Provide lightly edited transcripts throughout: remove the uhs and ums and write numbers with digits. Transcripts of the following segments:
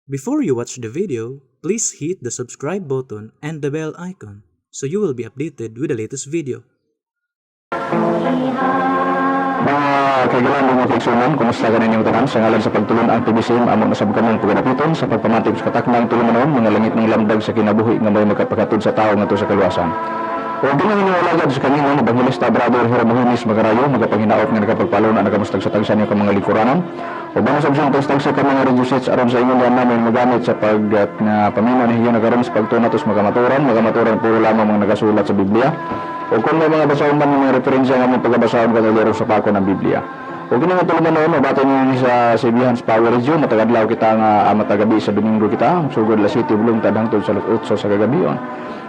Before you watch the video, please hit the subscribe button and the bell icon so you will be updated with the latest video. Mga kaigalan, mga kaigsunan, kumusta ganin yung tanan? Sa ngalan sa pagtulon ang PBCM, amo na sab kamong pagadapiton sa pagpamatik sa kataknang tulumanon, mga langit ng lamdag sa kinabuhi nga may makapakatud sa tao ngadto sa kaluwasan. O dinang inyong alagad sa kanino ni Evangelista Brother Hermogenes Magarayo, magapanginaot nga nakapagpalo na nakamustag sa tagsa niyo ka mga likuranan. O bangos siyang tagsa ka mga radio sets aron sa ingon namin magamit sa pag nga paminaw ni hiyo nakaron sa pagtunat makamaturan, makamaturan puro lamang mga nakasulat sa Biblia. O kung may mga basahon man mga referensya nga mong pagkabasahon kanilero sa pako ng Biblia. O kini nga tulumanon, mabati niyo sa Sibihan's Power Radio, matagadlaw kita nga matagabi sa Domingo kita, sugod la City Bulong hangtod sa alas 8 sa kagabion.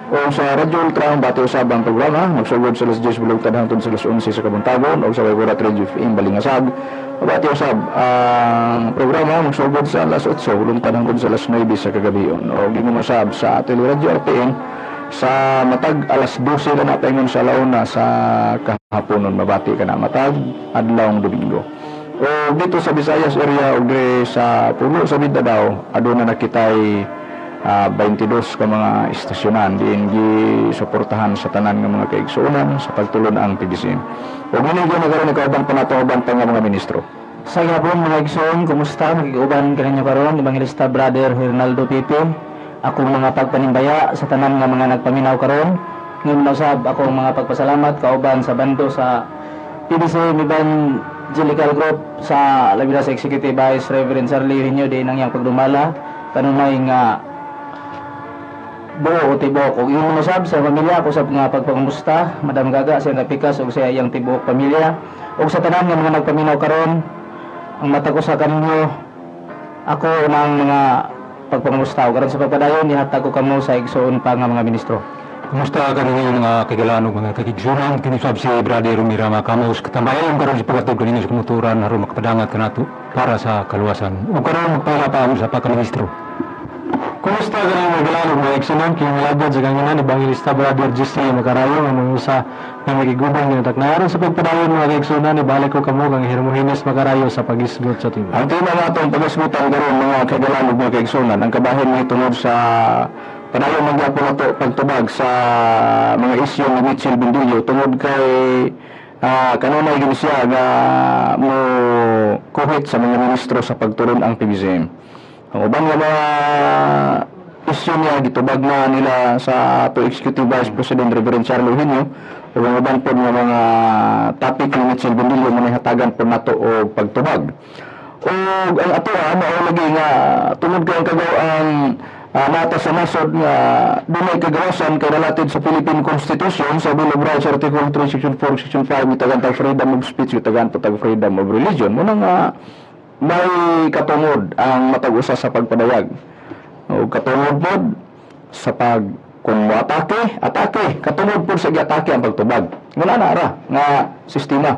O sa Radyo Ultra, ang bati usab ang programa, magsugod sa alas 10 bulong hangtod sa alas 11 sa kabuntagon, o sa Waywurat Radio FM Balingasag, mabati usab ang programa, magsugod sa alas 8 bulong hangtod sa alas 9 sa kagabion. O gingon usab sa Teleradyo RPN, sa matag alas 12 na napaingon sa launa sa kahaponon, mabati ka na matag adlawng Domingo. O dito sa Visayas area o dire sa pulo sa Mindanao, aduna na kitay 22 ka mga istasyonan diin gi suportahan sa tanan nga mga kaigsuonan sa pagtulon ang PBCM. O ngini gyud nagaron kauban pa nato uban pa nga mga ministro. Sa gihapon, mga igsoon, kumusta? Magkiguban kaninyo karon, Evangelista Brother Hernaldo Pipe. Akong mga pagpanimbaya sa tanan nga mga nagpaminaw karon. Ngayon usab akong mga pagpasalamat kauban sa bando sa PBC Evangelical Group, sa labi na sa Executive Vice Reverend Charlie Eugenio di nang iyang pagdumala kanunay nga buo o tibuok. Ug ingon usab sa pamilya ako sab nga pagpangamusta, Madam Gaga, sa kapikas ug sa iyang tibuok pamilya ug sa tanan nga mga nagpaminaw karon. Ang matag usa kaninyo, ako unang mga pagpangamusta. Ug karon sa pagpadayon, ihatag ko kamo sa igsoon pa nga mga ministro. Kumusta kaninyo, mga kaigalan ug mga kaigsunan? Kini sab si Brother Rumira Makamos. Katambayan karon sa paghatod kaninyo sa kamatuoran aron makapadangat kanato para sa kaluwasan. Ug karon magpaila pa ako sa pagkaministro. Kumusta ganing mga kaigalan ug mga igsunan? Kini alagad sa kanginan, Evangelista Brother Jesse Makarayo, nga mga usa nga magigubang ginatakna. Aron sa pagpadayon, mga kaigsunan, ibalik ko kamo kang Hermogenes Makarayo sa pagisgot sa tema. Ang tema nga atong pagisgutan karon, mga kaigalan ug mga kaigsunan, ang kabahin ni tungod sa padayon man gyapon nato pagtubag sa mga isyu ni Mitchell Bendillo tungod kay kanunay gid siya nga mo kuhit sa mga ministro sa pagturon ang PBCM. Ang uban nga mga isyu niya gitubag na nila sa ato Executive Vice President Reverend Charlie Eugenio, ug ang uban pod nga mga topic ni Mitchell Bendillo manihatagan pod nato og pagtubag. Ug ang atoa mao lagi nga tungod kay ang kagaw ang nata sa nasod nga dunay kagawasan kay nalatid sa Philippine Constitution sa Bill of Rights, Article 3, Section 4, Section 5, gitagan tag freedom of speech, gitagan pa tag freedom of religion. Muna nga may katungod ang matag usa sa pagpadayag. O katungod pod sa pag kung moatake, atake, katungod pod sa giatake ang pagtubag. Nguna na ra nga sistema.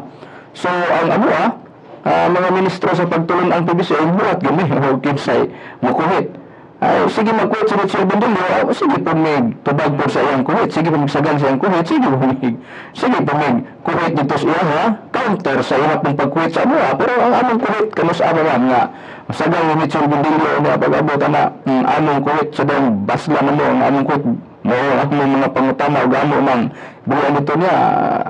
So ang amoa, mga ministro sa pagtulon ang PBCM, buhat gani o kinsay mokuhit. Ay, sige magkuhit si Mitchell Bendillo, sige po mig tubag po sa iyang kuhit, sige po magsagan sa iyang kuhit, sige po mig kuhit dito sa iyang ha, counter sa iyang pong pagkuhit sa amoa, pero ang among kuhit kanus amo man nga masagang ni Mitchell Bendillo nga pag-abot ana among kuhit sa dong basla na mo ang among kuhit mo ang among mga pangutana ug amo mang buwan dito niya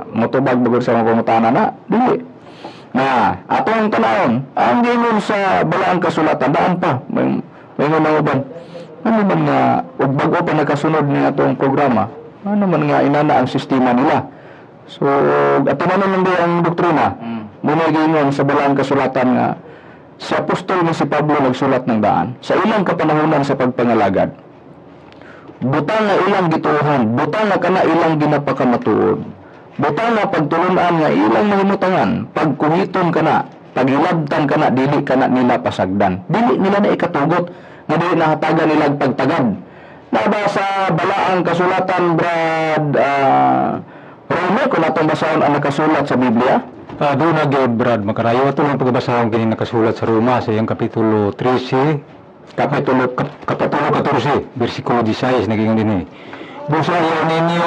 motubag bagod sa mga pangutana na dili na ato ang tanawon ang gingon sa balaang kasulatan. Daan pa may mga uban, ano man nga ug bag-o pa nakasunod ni atong programa, ano man nga inana ang sistema nila. So ato man man di ang doktrina muna gingon sa balaang kasulatan nga si apostol nga si Pablo nagsulat ng daan sa ilang kapanahonan sa pagpangalagad, butang nga ilang gituohan, butang nga kana ilang ginapakamatuod, butang nga pagtulunan nga ilang mahimutangan, pagkuhiton kana, paghilabtan kana, dili kana nila pasagdan, dili nila na ikatugot nga dili nahatagan nila og pagtagad na ba sa balaang kasulatan. Brad Rome, kung atong basahon ang nakasulat sa Biblia. Doon na gyud, Brad Makarayo, ato lang pagbasahon kini nakasulat sa Roma sa iyang kapitulo 13, kapitulo kapitulo 14, bersikulo 16, nagingon dinhi. Busa ayaw ninyo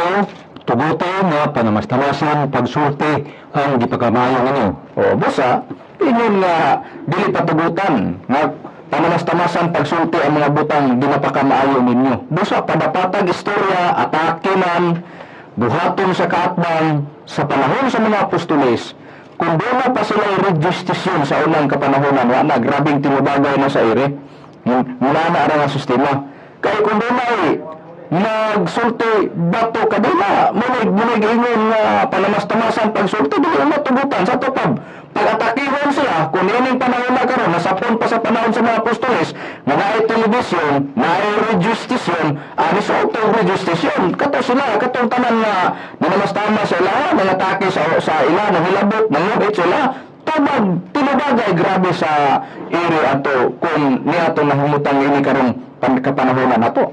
tuguti nga panamastamasan pagsulti ang gipakamayo ninyo. O busa ingon nga dili patugutan nga Panamas-tamasan pagsulti ang mga butang di napakamaayo ninyo. Busa padapatag istorya, atake man, buhaton sa kaatbang sa panahon sa mga apostoles, kung doon pa sila radio station sa unang kapanahonan, wa na, grabing tinubagay na sa ere. Muna na ara nga sistema. Kay kung doon ay nagsulti bato kadila, munig ingon nga panamas-tamasan pagsulti, dili na matugutan sa tupab. Pag-atakihon sila, kung ining panahon na karon, nasapon pa sa panahon sa mga apostoles, nga naay television, naay radio station, ani sa radio station, kato sila, katong tanan nga nanamastama sila, nangatake sa ila, nanghilabot, nanguhit sila, tubag, tinubagay, grabe sa iri ato, kung niya ato nahimutang ini karong kapanahonan nato.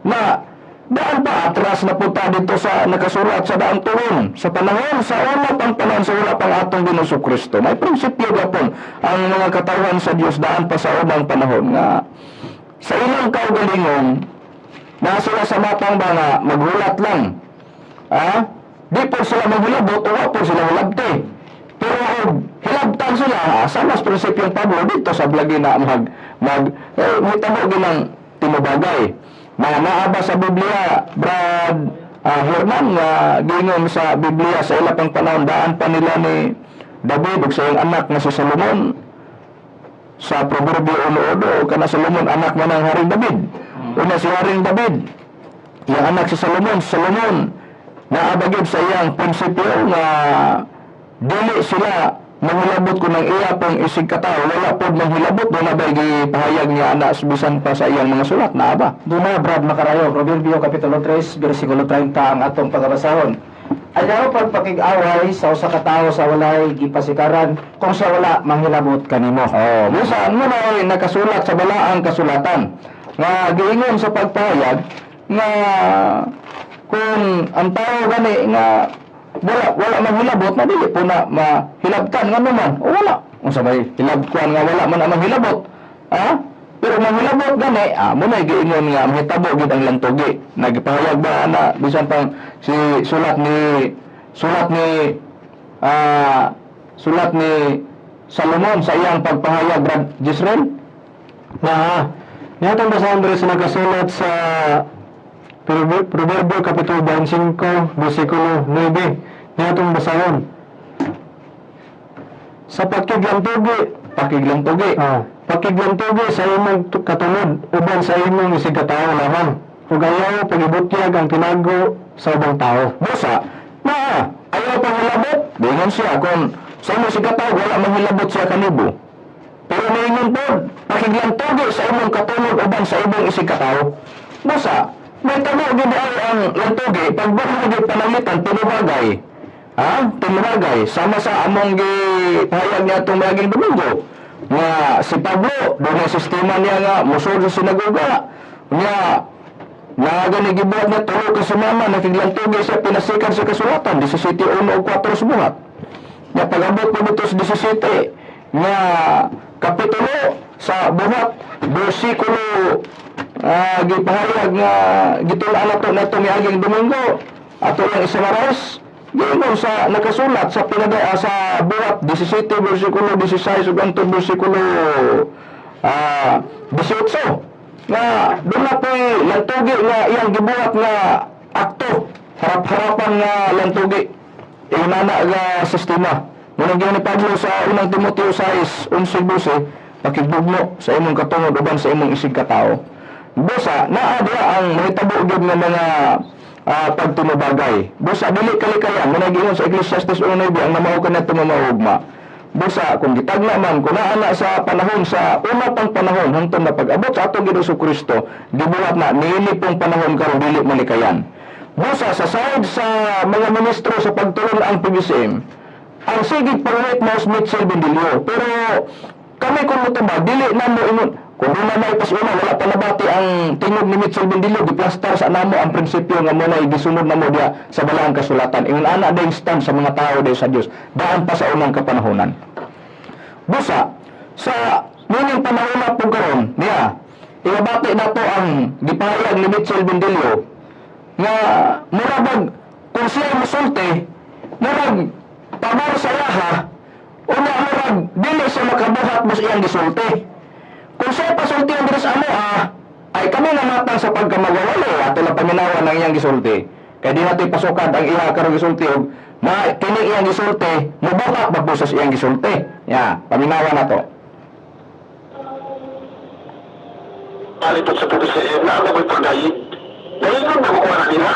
Na daan pa atras na punta dito sa nakasulat sa daang tuon sa panahon sa una pang panahon sa wala pang atong Ginoong Kristo, may prinsipyo gapon ang mga katawhan sa Dios daan pa sa unang panahon nga sa ilang kaugalingon na sila sa matang ba nga maghulat lang, ah, di po sila maghilabot o wa po sila hulabte, pero og hilabtan sila, sa mas prinsipyong Pablo dito sa blagi na mag mag eh, mahitabo ginang tinubagay na naa ba sa Biblia, Brad Hernan, nga giingon sa Biblia sa ila pang panahon daan pa nila ni David ug sa iyang anak nga si Solomon sa Proverbio 1:1, kana Solomon anak man ang Haring David. Una si Haring David, iyang anak si Solomon. Solomon naa ba gyud sa iyang prinsipyo nga dili sila manghilabot kung ang iya pong isig katawo wala pod manghilabot? Doon na ba gipahayag niya ana bisan pa sa iyang mga sulat, naa ba? Doon na, Brad Makarayo, Proverbio Kapitulo 3, versikulo 30 ang atong pagabasahon. Ayaw pagpakig-away sa usa ka tawo sa walay gipasikaran kung siya wala manghilabot kanimo. Oh, bisan mo na ay nakasulat sa balaang kasulatan nga giingon sa pagpahayag nga kung ang tao gani nga wala wala manghilabot na dili po na mahilabtan, nga naman o wala unsa may hilabkuan nga wala man ang manghilabot, ah, pero manghilabot gani, ah, mo na giingon nga mahitabo gid ang lantugi. Nagpahayag ba ana bisan pang si sulat ni Salomon sa iyang pagpahayag, Brad Jisrael? Na, niatong basahon diri sa nakasulat sa Proverbio Kapitulo 25, versikulo 9. Niatong basahon. Sa pakiglantugi, Pakiglantugi. Pakiglantugi sa imong katunod uban sa imong isig katawo lamang. Ug ayaw pagibutyag ang tinago sa ubang tao. Busa, na ayaw panghilabot. Dingon siya kung sa imong sigataw wala manghilabot siya kanibo. Pero niingon po, pakiglantugi sa imong katunod uban sa imong isig katawo. Busa, may tamo gid ay ang lantugi pag buhat gid pananglitan tinubagay. Ha? Tinubagay sama sa among gipahayag niya atong miaging Domingo nga si Pablo doon ang sistema niya nga mosulod sa sinagoga niya. Naga ni gibuhat niya 3 ka semana, nakiglantugi siya, pinasikan sa kasulatan, 17:1 ug 4 sa Buhat. Nya pag-abot mo dito sa 17 nga kapitulo sa Buhat, bersikulo gipahayag nga gitun-an nato nato miaging Domingo, ato lang isummarize. Giingon sa nakasulat sa pinada sa Buhat 17 bersikulo 16 ug antong bersikulo 18 nga doon na po'y lantugi nga iyang gibuhat nga akto, harap-harapan nga lantugi, inana nga sistema. Ngunang giyon ni Pablo sa unang Timoteo 6:11-12, pakigbugno sa imong katungod uban sa imong isig katao. Busa naa diha ang mahitabo gyud nga mga pagtinubagay. Busa dili kalikayan mo giingon sa Ecclesiastes 1:9 ang namao kanadto mamahugma. Busa kung gitagna man kung naa na sa panahon sa una pang panahon hangtod na pag-abot sa atong Ginoong Kristo, gibuhat na niini pong panahon karon dili malikayan. Busa sa side sa mga ministro sa pagtulon ang PBCM, ang sigig pangulit mo Mitchell Bendilio. Pero kami kung mutubag, dili na mo ingon. Kung doon na may pasuna, wala pa nabati ang tingog ni Mitchell Bendilio, giplastar sa namo ang prinsipyo nga mo na gisunod na mo diya sa balaang kasulatan. Ingon ana dayong stand sa mga tao diya sa Dios daan pa sa unang kapanahonan. Busa, sa nining panahon na po karon, niya, ibabati na to ang gipahayag ni Mitchell Bendilio nga murabag kung siya musulti, murag pabor sa yaha, una murag dili siya makabuhat mo sa iyang gisulti. Kung siya pasultihan diri sa amo ah, ay kami namatang sa pagkamagawalo ato lang paminawan ang iyang gisulti. Kay di natin pasukad ang iya karong gisulti og na kini iyang gisulti, mubuhat magbusos iyang gisulti. Ya, paminawan nato. Palipot sa PBCM na ang amoy pagdayig. Dahil na makukuha na nila.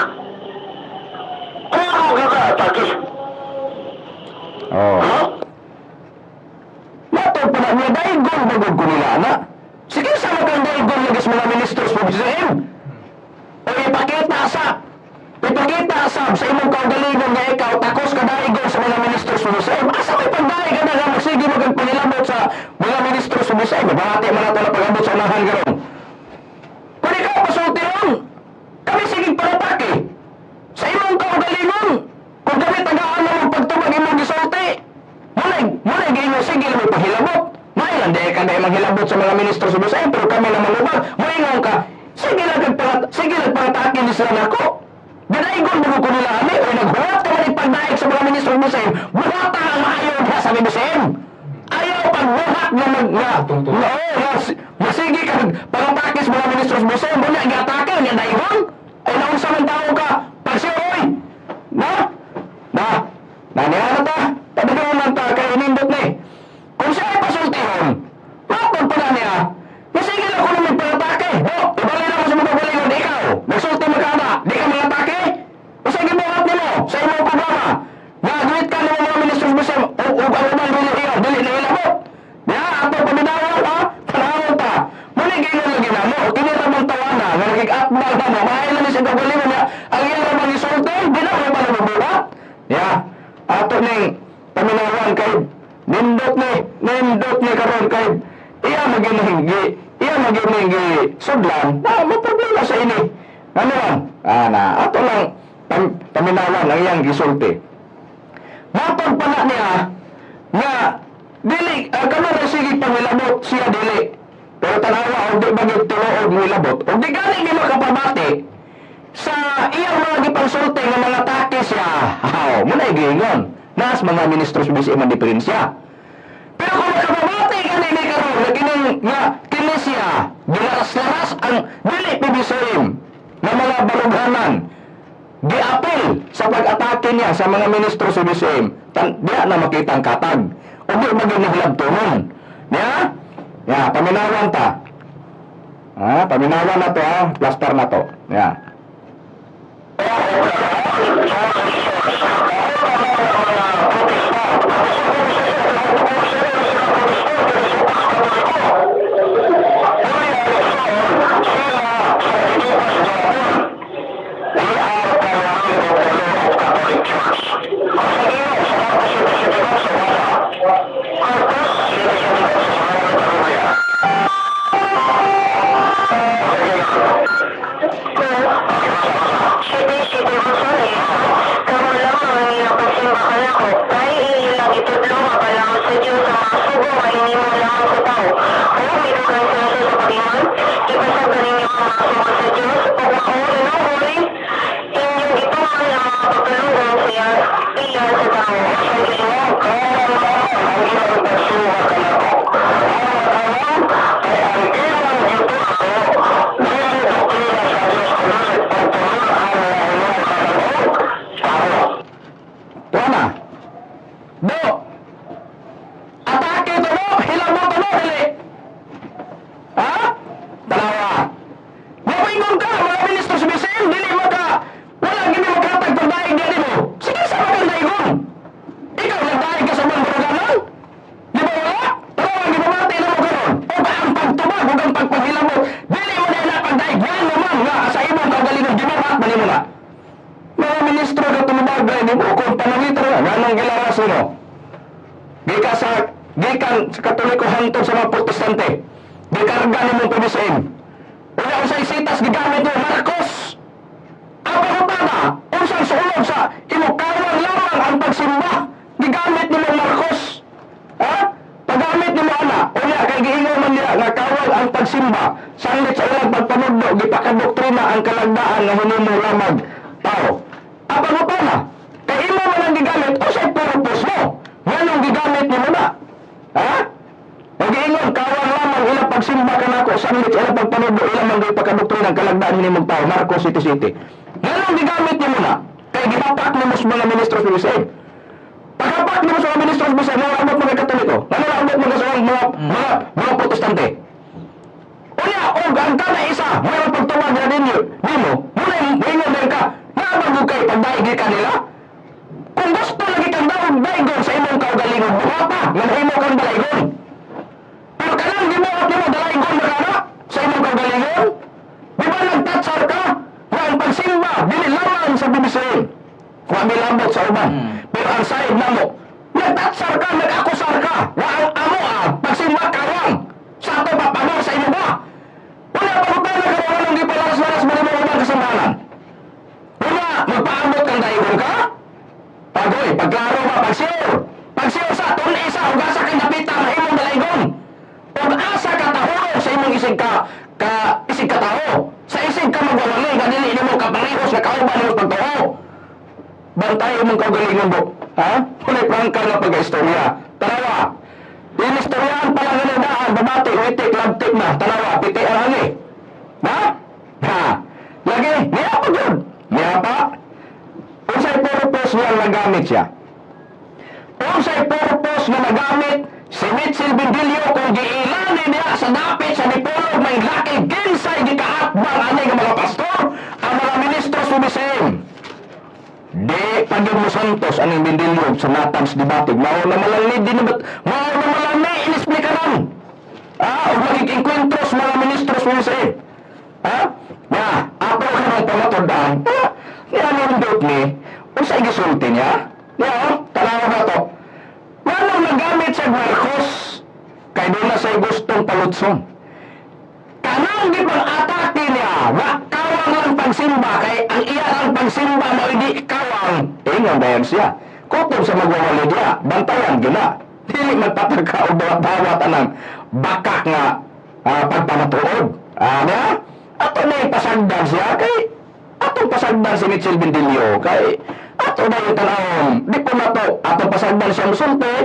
Puro ka atake. Oh. Ha? Matod pa na niya, daigon bagod ko nila, ana. Sige sa mga daigon lagi sa mga ministro sa PBCM. O ipakita sa sa imong kaugalingon nga ikaw takos ka daigon sa mga ministro sa PBCM. Asa may pagdaig ka na nga magsige mo kag panilabot sa mga ministro sa PBCM? Bahati man nato na pag-abot sa unahan karon. Kung ikaw pasulti ron, kami sige paratake. Sa imong kaugalingon, kung kami tagaan na mong pagtubag imong gisulti, munay, munay giingon sige lang may paghilabot. May lang di ka na manghilabot sa mga ministro sa BCM, pero kami na manubag, moingon ka, sige lang kag parat, sige lang paratake ni sila nako. Dinaigon mo ko nila ani o naghuwat ka man ipagdaig sa mga ministro sa BCM, buhata ang maayo diha sa BCM. Ayaw pagbuhat na mag nga, nga, oh, nga, masige ka pangatake sa mga ministro sa BCM, wala giatake niya daigon. Ay naunsa man tao ka, pagsiroy. Na? Na? Na niya na ta? Padayon man ta kay inindot ni. Kung siya ay pasultihon, matod pa na niya. Masige lang ko naman pangatake. O, ibalik na ko sa mga galingon, ikaw. Nagsulti magkana, di ka mangatake. Usa gibuhat nimo sa imong programa. Nga ka nimo mga ministro sa BCM, o ug ang ubang dili iya, dili na ilabot. Ya, ato paminawan ha, panahon ta. Muli giingon lagi na mo, kini ra bang tawana nga nakig-atbang na mo, maayo na ni sa kaugalingon niya, ang iya ra bang isulti, di na ba mabuhat? Ya, ato ning paminawan kay nindot ni karon kay iya magining iya magining gi sudlan, na may problema sa ini. Ano man? Ah, na ato lang paminawan ang iyang gisulti. Matod pa na niya nga dili kamo ra sige pangilabot siya dili. Pero tanawa og di ba gyud tinuod mo ilabot. Og di gani ni makapabati sa iyang mga gipangsulti nga mga atake siya. Haw, mo na giingon. Naas mga ministro sa BCM ang diferensya. Pero kung makapabati gani ni karon nga kining nga kini siya gilaras-laras ang dili PBCM nga mga balughanan giapil sa pag-atake niya sa mga ministro sa BCM, tan diya na makita ang katag. O di maging nahilabtonon. Niya? Ya, paminawan ta. Ah, paminawan na to ha, plaster na to. Ya. Tuwa na. Do. Atake to mo, hilabot to mo, dili. Ha? Tanawa. Mapaingon ka, mga ministro sa BCM, dili mo ka. Wala gini magkatag pagdaig niya nimo. Sige sa mga daigon. Ikaw nagdaig ka sa mga baruganan? Di ba wala? Tanawa, gibabati na mo karon. O ka ang pagtubag, o ang pagpaghilabot. Dili mo na pagdaig. Yan naman nga sa imong kaugalingon gibuhat man nimo na. Mga ministro ka tumubag ni mo kung panangita ra nganong gilaras nimo. Gikan sa gikan sa Katoliko hangtod sa mga Protestante. Gikarga nimo PBCM. Unya unsay sitas gigamit mo Marcos. Ang pangutana, unsang sulod sa imo kawang lamang ang pagsimba gigamit nimo Marcos. Ha? Paggamit nimo ana, unya kay giingon man nila nga kawang ang pagsimba sanglit sa ilang pagpanudlo gipakadoktrina ang kalagdaan nga hinimo lamang tao. Ang pangutana, kay imo man ang gigamit unsay purpose mo? Nganong gigamit nimo na? Ha? O giingon kawang lamang ilang pagsimba Magsimba ka nako sandwich ilang pagpanudlo, ilang man gyud pagkadoktrina ang kalagdaan ni mong tao, Marcos City City. Nganong gigamit nimo na? Kay gipapak nimo sa mga ministro sa BCM. Pagkapak nimo sa mga ministro sa BCM, nga abot mga Katoliko, nga abot mga sa mga Protestante. Unya, og ang kada isa, mayroon pagtubag na ninyo, nimo, muna moingon din ka, nga ba kay pagdaig ka nila? Kung gusto lagi kang daog daigon sa imong kaugalingon, buhata nga mahimo kang dalaygon. Pero kanang gibuhat nimo dalaygon na kana sa imong kaugalingon, di ba nagtatsar ka nga ang pagsimba dili laman sa BBCM. Wa milabot sa uban. Pero ang side namo, nagtatsar ka, nag-akusar ka, nga ang amo ah, pagsimba kawang sa ato pa pabor sa imo ba? Wala pa ko na karon anong gipalaras-laras mo nimo ubang kasimbahan. Wala, magpaabot kang daigon ka? Pagoy, pagklaro ba, pagsiyor. Pagsiyor sa tun isa, ug asa kang dapita, mahimong dalaygon. Ug asa ka tahurog sa imong isig ka, ka isig ka tao. Sa isig ka magwawali, nga dili nimo kaparehos nga kauban nimo pagtuo. Bantay imong kaugalingon bo. Ha? Walay prangka nga pag-istorya. Tanawa. Inistoryahan pa lang nga daan, babati, witik, labtik na. Tanawa, piti ang hangi. Ha? Ha? Lagi, niya pa yun. Niya pa. Unsay purpose nga nagamit siya? Unsay purpose nga nagamit si Mitchell Bendillo kung giilani niya sa dapit sa Dipolog may laki ginsay gikaatbang ani nga mga pastor ang mga ministro sa BCM? Di pagyud mo santos aning Bendillo sa natans debate. Mao na malang ni di na mao na malang ni inesplikaran. Ah, ug magig-enkwentros mga ministro sa BCM. Ha? Ya, ato ka ng pamatud-an. Ha? Niya nindot ni, unsay gisulti niya? Niya, oh, tanawa na to. Nganong nagamit sa Marcos? Kay doon na sa'y gustong palutson. Kanang di pang atake niya, wa kawang lang pagsimba, kay ang iya lang pagsimba mo hindi kawang. Ingon dayon siya. Kutob sa magwawali diya, bantayan gina. Dili magpataka o dawat-dawat anang bakak nga pagpamatuod. Ah, niya? Ato na yung pasagdan siya kay atong pasagdan si Mitchell Bendillo kay ato na yung tanawon di po na to atong pasagdan siya musulti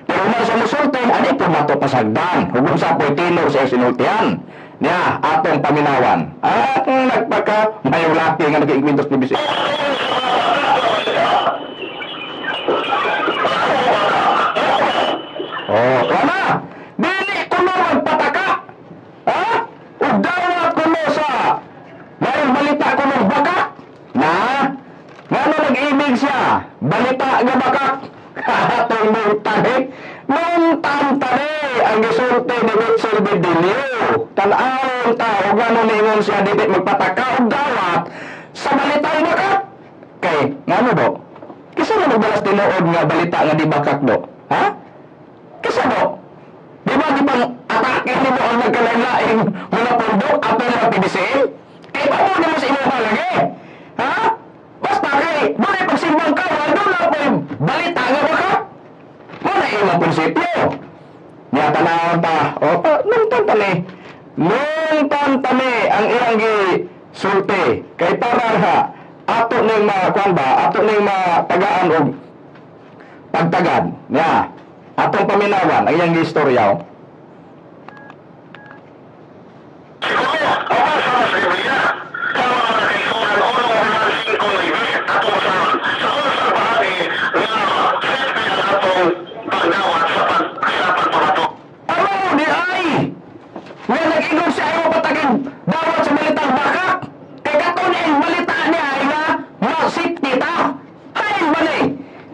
pero man siya musulti ani po na to pasagdan hugon sa po'y tinor sa sinultian niya atong paminawan ang nagpaka mayong laki nga nag-iingwintos ni Bisi. Oh, wala. Dili ko na magpataka. Ha? Ug dawat ko mo sa mayong balita ko ng bakak. Na? Ngano nag-ibig siya? Balita nga bakak. Atong mong tani. Nung tantani ang gisulti ni Mitchell Bedilio. Tan-awon ta ug ngano niingon siya dili magpataka og dawat sa balitang bakak. Kay ngano do? Kisa na magbalas tinuod nga balita nga di bakak do? Ha? Kisa do? Di ba di bang atake nimo ang nagkalain-laing mga pondo apel ang PBCM? Kay pamo nimo sa imong lagi. Ha? Basta kay doon pagsimbang ka, wala doon na po'y balita nga bakak. Mo na imong prinsipyo. Nya tanawon ta. O, pa, nung tantani. Nung tantani ang iyang gi sulti kay para ha ato ning ma kuan ba ato ning matagaan og pagtagad nya atong paminawan ang iyang gi istorya, oh. Siguro, okay sa sa Biblia. Sa mga kaisuran, 1:59, atong basahon. Sa unsang bahagi nga safety ang atong pagdawat sa pagpamato. Ano di ay nga nag-ingon siya ayaw patagin dawat sa balitang bakak kay kato ni ang balita niya ay nga ma-safety ta hay ba ni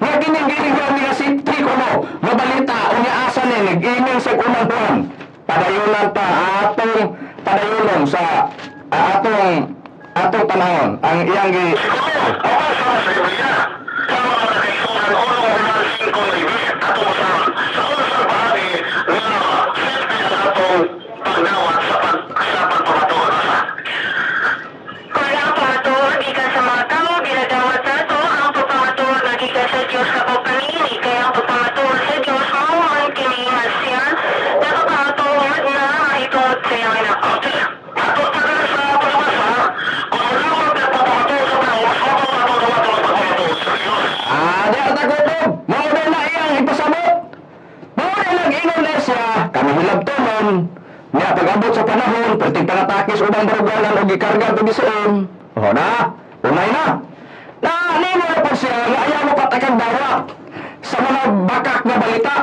nga kining giningon nga safety kuno nga balita unya asa ni nag-iming sa unang buwan padayunan ta atong padayunon sa atong tanawon ang iyang gi Siguro, okay sa sa Biblia. Sa mga kaisuran, 1:59, atong basahon. Sa unsang bahagi nga safety ang atong pagdawat sa pagpamato. Kung ang pamatuod gikan sa mga tao, ginadawat nato ang pagpamatuod nga gikan sa Dios sa panini. Kaya ang pagpamatuod sa Dios mao man kini nga siya nakapamatuod na mahitungod sa iyang anak. Okay. Ato tagal sa pagbasa, kung magawat ang pagpamato sa tao, mas mao ato dawat ang pagpamato sa atake sa ubang baruganan o gikarga to PBCM. O na, unay na. Na, nimo na po siya nga ayaw mo patakang dawa sa mga bakak nga balita.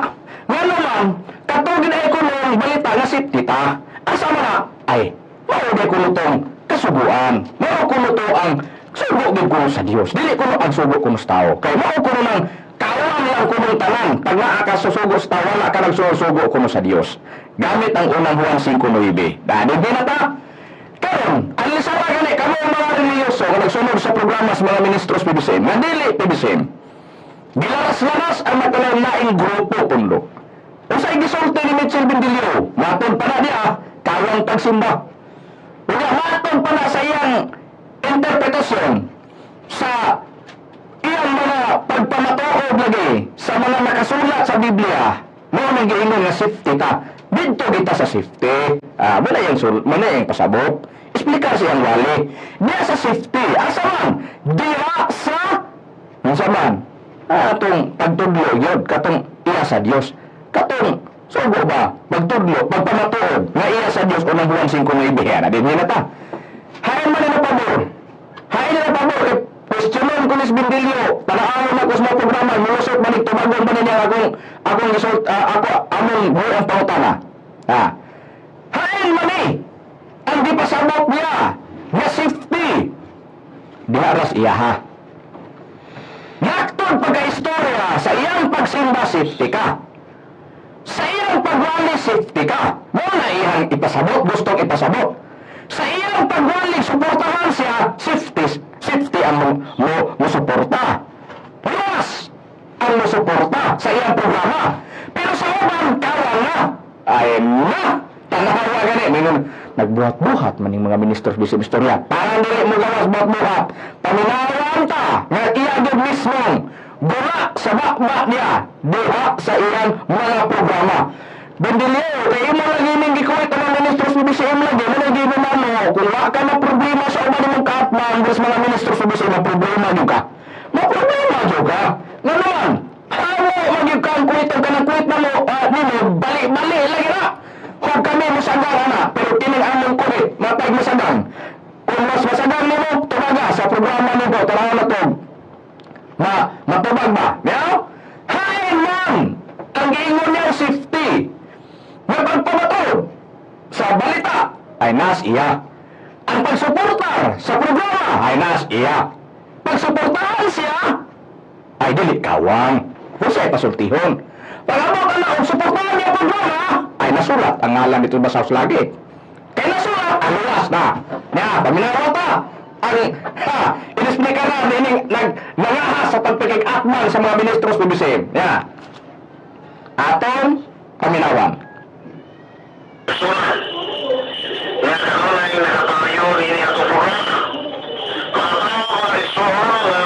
Nga naman, katugin ay ko nung balita nga safety ta. Asa man na? Ay, mao di kuno tong kasuguan. Mao kuno to ang sugo gid kuno sa Dios. Dili kuno ang sugo kuno sa tao. Kay mao kuno nang kawang lang kunong tanan. Pag naa ka susugo sa tao, wala ka nagsusugo kuno sa Dios. Gamit ang unang Juan 5:9. Dali di na ta. Karon, ang lisara gani kamo ang mga relihiyoso nga nagsunod sa programa sa mga ministros PBCM, nga dili PBCM. Gilaras-laras ang magkalain-laing grupo pundo. Unsay gisulti ni Mitchell Bendilio? Matod pa na niya, kawang pagsimba. Unya matod pa na sa iyang interpretasyon sa iyang mga pagpamatuod lagi sa mga nakasulat sa Biblia, mao nang giingon nga safety ta. Didto kita sa safety. Ah, wala yung sul, wala yung pasabot. Explicar siyang wali. Diya sa safety, asa man? Diha sa unsa man? Ah, atong pagtudlo yun, katong iya sa Dios. Katong sugo ba? Pagtudlo, pagpamatuod nga iya sa Dios unang Juan 5:9. Yan, din na ta. Hain man na pabor. Hain na pabor. Eh, questionon ko ni Bindilio. Panaawon ako sa mga programa. Mulusot man tubagon man niya akong akong isult, ako among buong pangutana. Ha. Hain man eh. Ang gipasabot niya nga safety. Diha ras iya ha. Yaktod pagka-istorya sa iyang pagsimba, safety ka. Sa iyang pagwali, safety ka. Mo na iyang ipasabot, gustong ipasabot. Sa iyang pagwali, suportahan siya, safety, safety ang mo suporta. Plus, ang mo suporta sa iyang programa. Pero sa uban, kawang na. Ay na! Tanawa gani, mingon, nagbuhat-buhat man yung mga ministros di sa istorya. Parang dili mo gawas buhat-buhat. Paminawan ta, nga iya gyud mismong gura sa bakba niya diha sa iyang mga programa. Bendilio, kay imo lagi ning gikuwit ang mga ministros ni BCM lagi, mo lagi mo mamo, kung wa ka na problema sa uban nimong kaatbang, sa mga ministros ni BCM, problema gyud ka. Ma problema gyud ka. Nga naman, hamo magyud ka ang kuwit ang kanang kuwit na mo, nimo, bali-bali lagi na. Huwag kami musagang ana, pero kining among kuwit, matay musagang. Kung mas masagang nimo, tubaga sa programa nimo, tanaw na to. Ma, matubag ba? Meow? Hain man! Ang giingon niyang safety. Nga pagpamatod sa balita ay nas iya. Ang pagsuportar sa programa ay nas iya. Pagsuportahan siya ay dili kawang. Husay pasultihon. Pag-abot na og suportahan niya programa ay nasulat ang ngalan dito ba sa lagi. Kay nasulat, aluwas na. Nya, paminaw ta. Ang ha, inisplika na nining nag nangahas sa pagpakig-atbang sa mga ministros ng BCM. Ya. Atong paminawan. Sulat. Nga kanunay nakatayo ini atong programa. Mga tao, mga isuon nga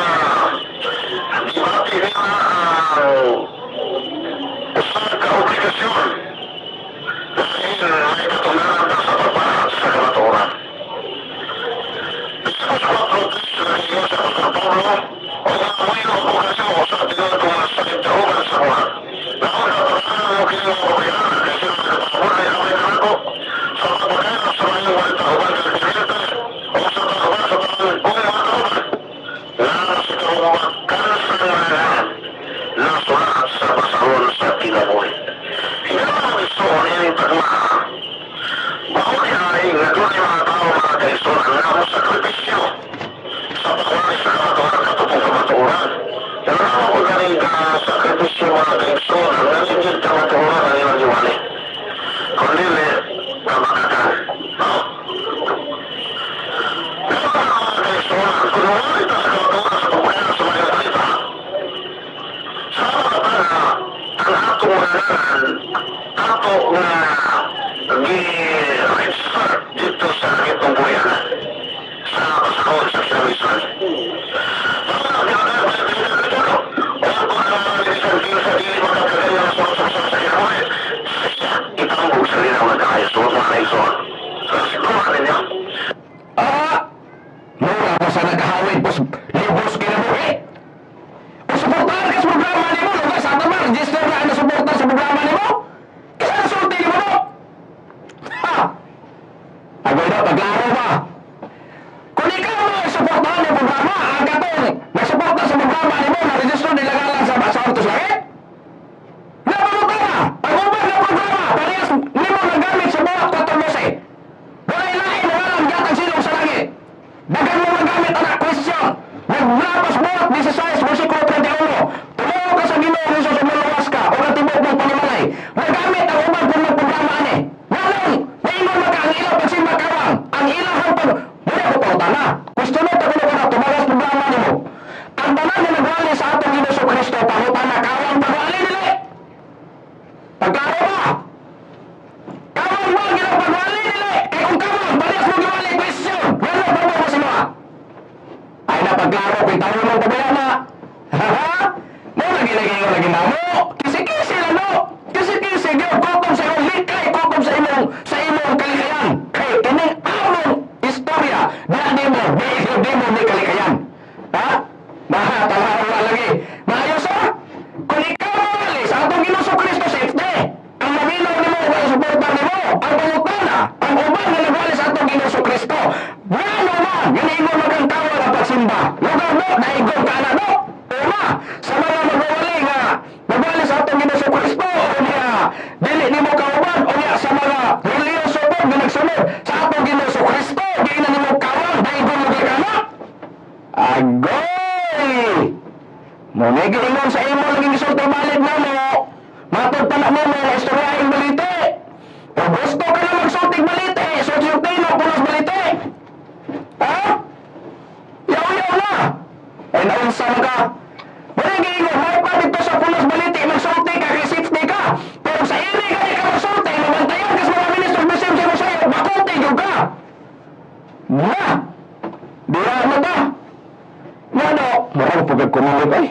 gibati nila ang usa ka obligasyon dahil may katunanan ta sa pagparat sa kamatuoran. Bisan sa 4:3 na ingon sa Apostol Pablo, o nga muyo ko kanyo sa tinuod ko nga sakit kauban sa kuha. Naon na pagkanan mo kini mga kabayaran, kay sila nagpapabor ay away kanako. Pagklaro ba? Kung ikaw mo ay suportahan ng programa, ang katong nagsuporta sa programa nimo na register nila ngalan sa Ortos Langit? Napamutana, ang uban nga programa, parehas nimo nagamit sa buhat 4:12. Walay lain na ngalan gatag silong sa langit. Daghan mo magamit anak question. Naglapas buhat 16 versikulo 31. Tumuo ka sa Ginoo Jesus ug maluwas ka o ang tibuok mong panimalay. Nagamit ang uban kung programa ani. Nganong naingon man ka ang ilang pagsimba kawang, ang ilang pag Muna ko pangutana. Question ta kuno ka na tumagas programa nimo. Ang tanan nga nagwali sa atong Ginoo Kristo pangutana kawang pagwali dili. Pagklaro ba? Kawang ba ang ilang pagwali dili? Kay kung kawang parehas mo giwali question. Ngano ba mo sila? Ay napagklaro kung taon pa ba na? Ha? Mo lagi lagi lagi lagi namo. Kisi-kisi lang no. Kisi-kisi gyud kutob sa imong likay, kutob sa imong kalikayan. Kay kining among istorya diha nimo, di di mo ni kalikayan. Ha? Maha tanawa lagi. Maayo sa kung ikaw mawali sa atong Ginoo Kristo safety. Ang maminaw nimo ug ang suporta nimo, ang pangutana, ang uban nga nagwali sa atong Ginoo Kristo. Ngano man, nga niingon man kang kawang ang pagsimba. Lugar mo, naigong ka na no. Una, sa mga magwawali nga nagwali sa atong Ginoo Kristo o niya dili nimo kauban o niya sa mga relihiyoso po nga nagsunod sa atong Ginoo Kristo, di na nimo kawang, daigong mo ka na. Agoy! Mo na giingon sa imo lagi gisulti balik na mo. Matod pa na mo nga istoryahin balite. Kung gusto ka na magsultig balite, sulti na pulos balite. Ha? Yaw-yaw na. Ay naunsa man ka. Wala giingon, may pa dito sa pulos balite, magsulti ka, kay safety ka. Pero sa iri ka ka magsulti, mabantayan ka sa mga ministro, bisim sa sa'yo, bakulti gyud ka. Na! Dira na ba? Ngano, murag po kay kumulog ay.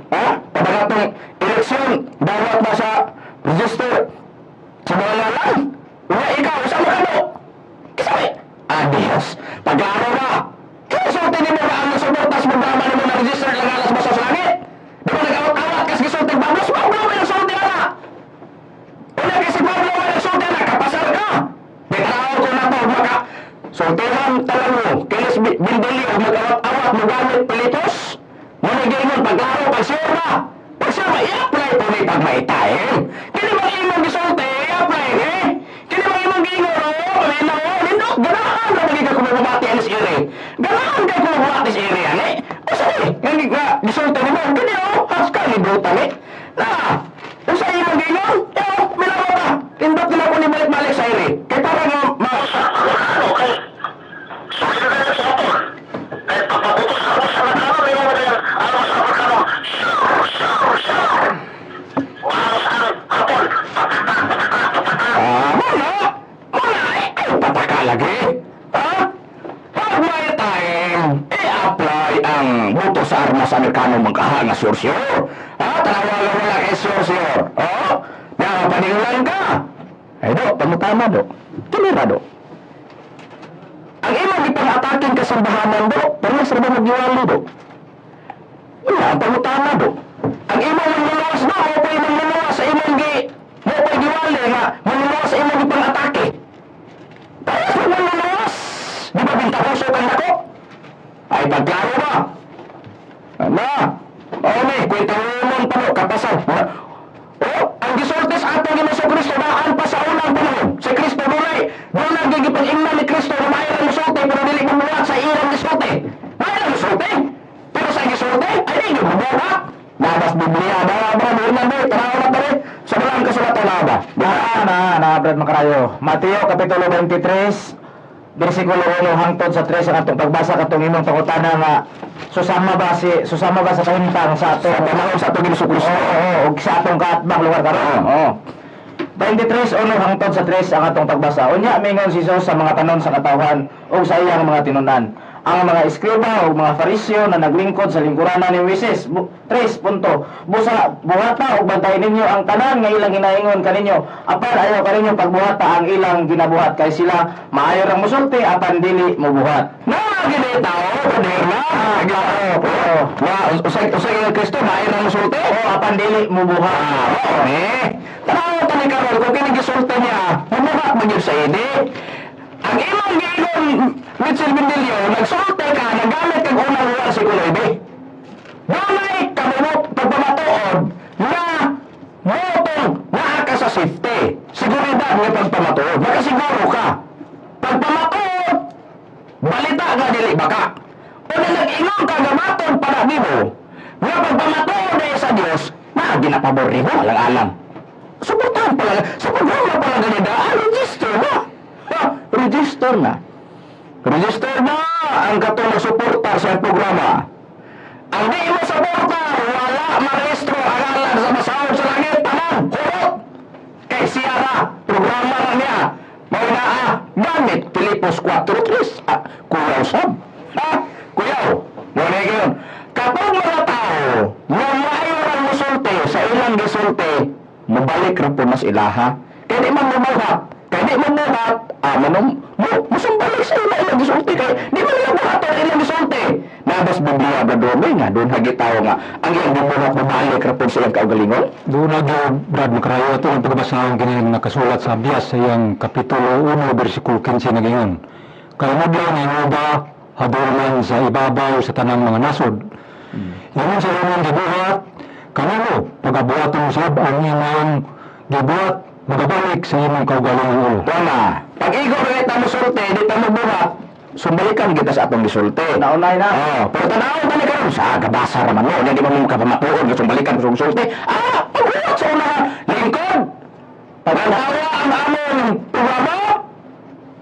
Ha? Padagatong eleksyon, dawat ba sa register sa mga ngalan? Unya ikaw, sa mga mo? Kisabi, adios. Pag-aro na. Kaya sulti nimo ba ang nasuporta sa programa nimo na register lang alas ba sa langit? Di ba nag-awat-awat kas gisulti Pablo? Si Pablo may nagsulti ana. Unya kay si Pablo may nagsulti ana, kapasar ka. Di tanaw ko na to, maka sultihan talang mo, kinis bindili o mag-awat-awat mo gamit pilitos. Muna giingon, pag-aro, pag-sure na. Pag-sure ba, i-apply po ni pag may time. Kini bang imong gisulti, i-apply eh. Kini bang imong giingon, oh, paminaw, oh, nindot, ganahan ka magiging kung mababati anis iri. Ganahan ka kung mababati sa iri, ani. Usa ni, nga nga gisulti nimo, kini oh, has ka ni brutal eh. Na, usa imong giingon, yo, minaw ka. Tindot nila ko ni balik-balik sa iri. Kay para nga, ma, Okay. So, kita na sa hapon. Kay pagpabutos ako sa Amerikano, may mga yan, ano sa Amerikano, sure, sure, sure. Ano sa hapon, pataka, pataka, pataka. Ah, muna! Muna! Eh, ay, pataka lagi! Ha? Pag may time, i-apply ang buto sa armas Amerikano magkaha nga sure sure. Ha? Tanawa lang wala kay sure sure. Oh? Na, paninglan ka! Ay, do, pamutama do. Tumira do. Ang imong ipang-ataking kasambahanan do, parehas ra ba maghiwalo do? Wala, ang pangutana do. Ang imong manluluwas do, mo pa'y manluluwas sa imong gi, mo pa'y giwali nga, manluluwas sa imong ipang-atake. Parehas ba manluluwas? Di ba bintahoso kang nako? Ay, pagklaro ba? Ano? O, may, kwenta mo pa no, kapasar. Oh, ang gisulti sa atong Ginoo Kristo daan pa sa unang panahon. Si Kristo dunay, dunay gigipang-ingnan ni Kristo na maayo ang musulti pero dili mamuhat sa iyang gisulti. Maayo ang musulti. Pero sa gisulti, ay di mamuhat. Nabas Biblia, dawa ba, Hernando, tanaw na pare. Sa balang kasulatan na ba? Na, na, na, Brad Makarayo. Mateo, Kapitulo 23, versikulo 1 hangtod sa 3 ang atong pagbasa katong imong pangutana nga susama ba sa kahimtang sa atong Sa panahon sa atong Ginoo Kristo. Oo, oo, ug sa atong kaatbang lugar karon. Oo. 23:1 hangtod sa 3 ang atong pagbasa. Unya mingon si Jesus sa mga tanon sa katawhan ug sa iyang mga tinunan. Ang mga eskriba ug mga Fariseo na naglingkod sa lingkuranan ni Moises. 3 punto. Busa buhata ug bantayan ninyo ang tanan nga ilang ginaingon kaninyo. Apan ayaw kaninyo pagbuhata ang ilang ginabuhat kay sila maayo rang musulti apan dili mobuhat. Na gini tao, pader na. Oo. Na usay usay nga Kristo maayo nang musulti. Oo, apan dili mobuhat. Ah, oo, eh. Tanaw ta ni karon kung kini gisulti niya, mamuhat man yun sa ini. Ang imong giingon Mitchell Bendillo, nagsulti ka, nagamit kag unang Juan 5:9. Dunay kamumot pagpamatuod na motong naa ka sa safety. Seguridad nga pagpamatuod. Makasiguro ka. Pagpamatuod, balita nga dili baka. O na nag-ingon ka gamaton para nimo, nga pagpamatuod dahil sa Dios, na ginapabor nimo alang-alang. Suportahan pala, sa programa pala ganida, register na. Ha, register na. Register na ang katong nagsuporta sa programa. Ang di mo suporta, wala marehistro ang ngalan sa masahod sa langit, tanan, hurot. Kay siya ra, programa ra niya. Mao naa, gamit Filipos 4:3. Ah, kuyaw sab. Ha? Kuyaw. Mo na yun. Kapag mga tao nga maayo ra mosulti sa ilang gisulti, mobalik ra po mas ilaha. Kay di man mobuhat. Kay di man mobuhat, manong mo musumbalik sa ila ilang gisulti kay di man nila buhat ang ilang gisulti. Nabas Biblia ba doon nga doon hagi tao nga ang iyang gibuhat mobalik ra po sa ilang kaugalingon? Doon na gyud, Brad Makarayo, ato ang pagbasahon kini nakasulat sa Abiyas sa iyang Kapitulo 1, versikulo 15 nagingon. Kay madlaw ni Jehova habol man sa ibabaw sa tanang mga nasod. Ingon sa imong gibuhat, kanino pagabuhaton usab ang imong gibuhat magabalik sa imong kaugalingong ulo. Wala. Pag igo ra ta mosulti, di ta mobuhat, sumbalikan kita sa atong gisulti. Naunay na. Oh, pero tanaw tani karon sa gabasa ra man mo, di man mo kapamatuod sumbalikan sa gisulti. Ah, pagbuhat sa unahan, lingkod. Pagtawa ang among programa,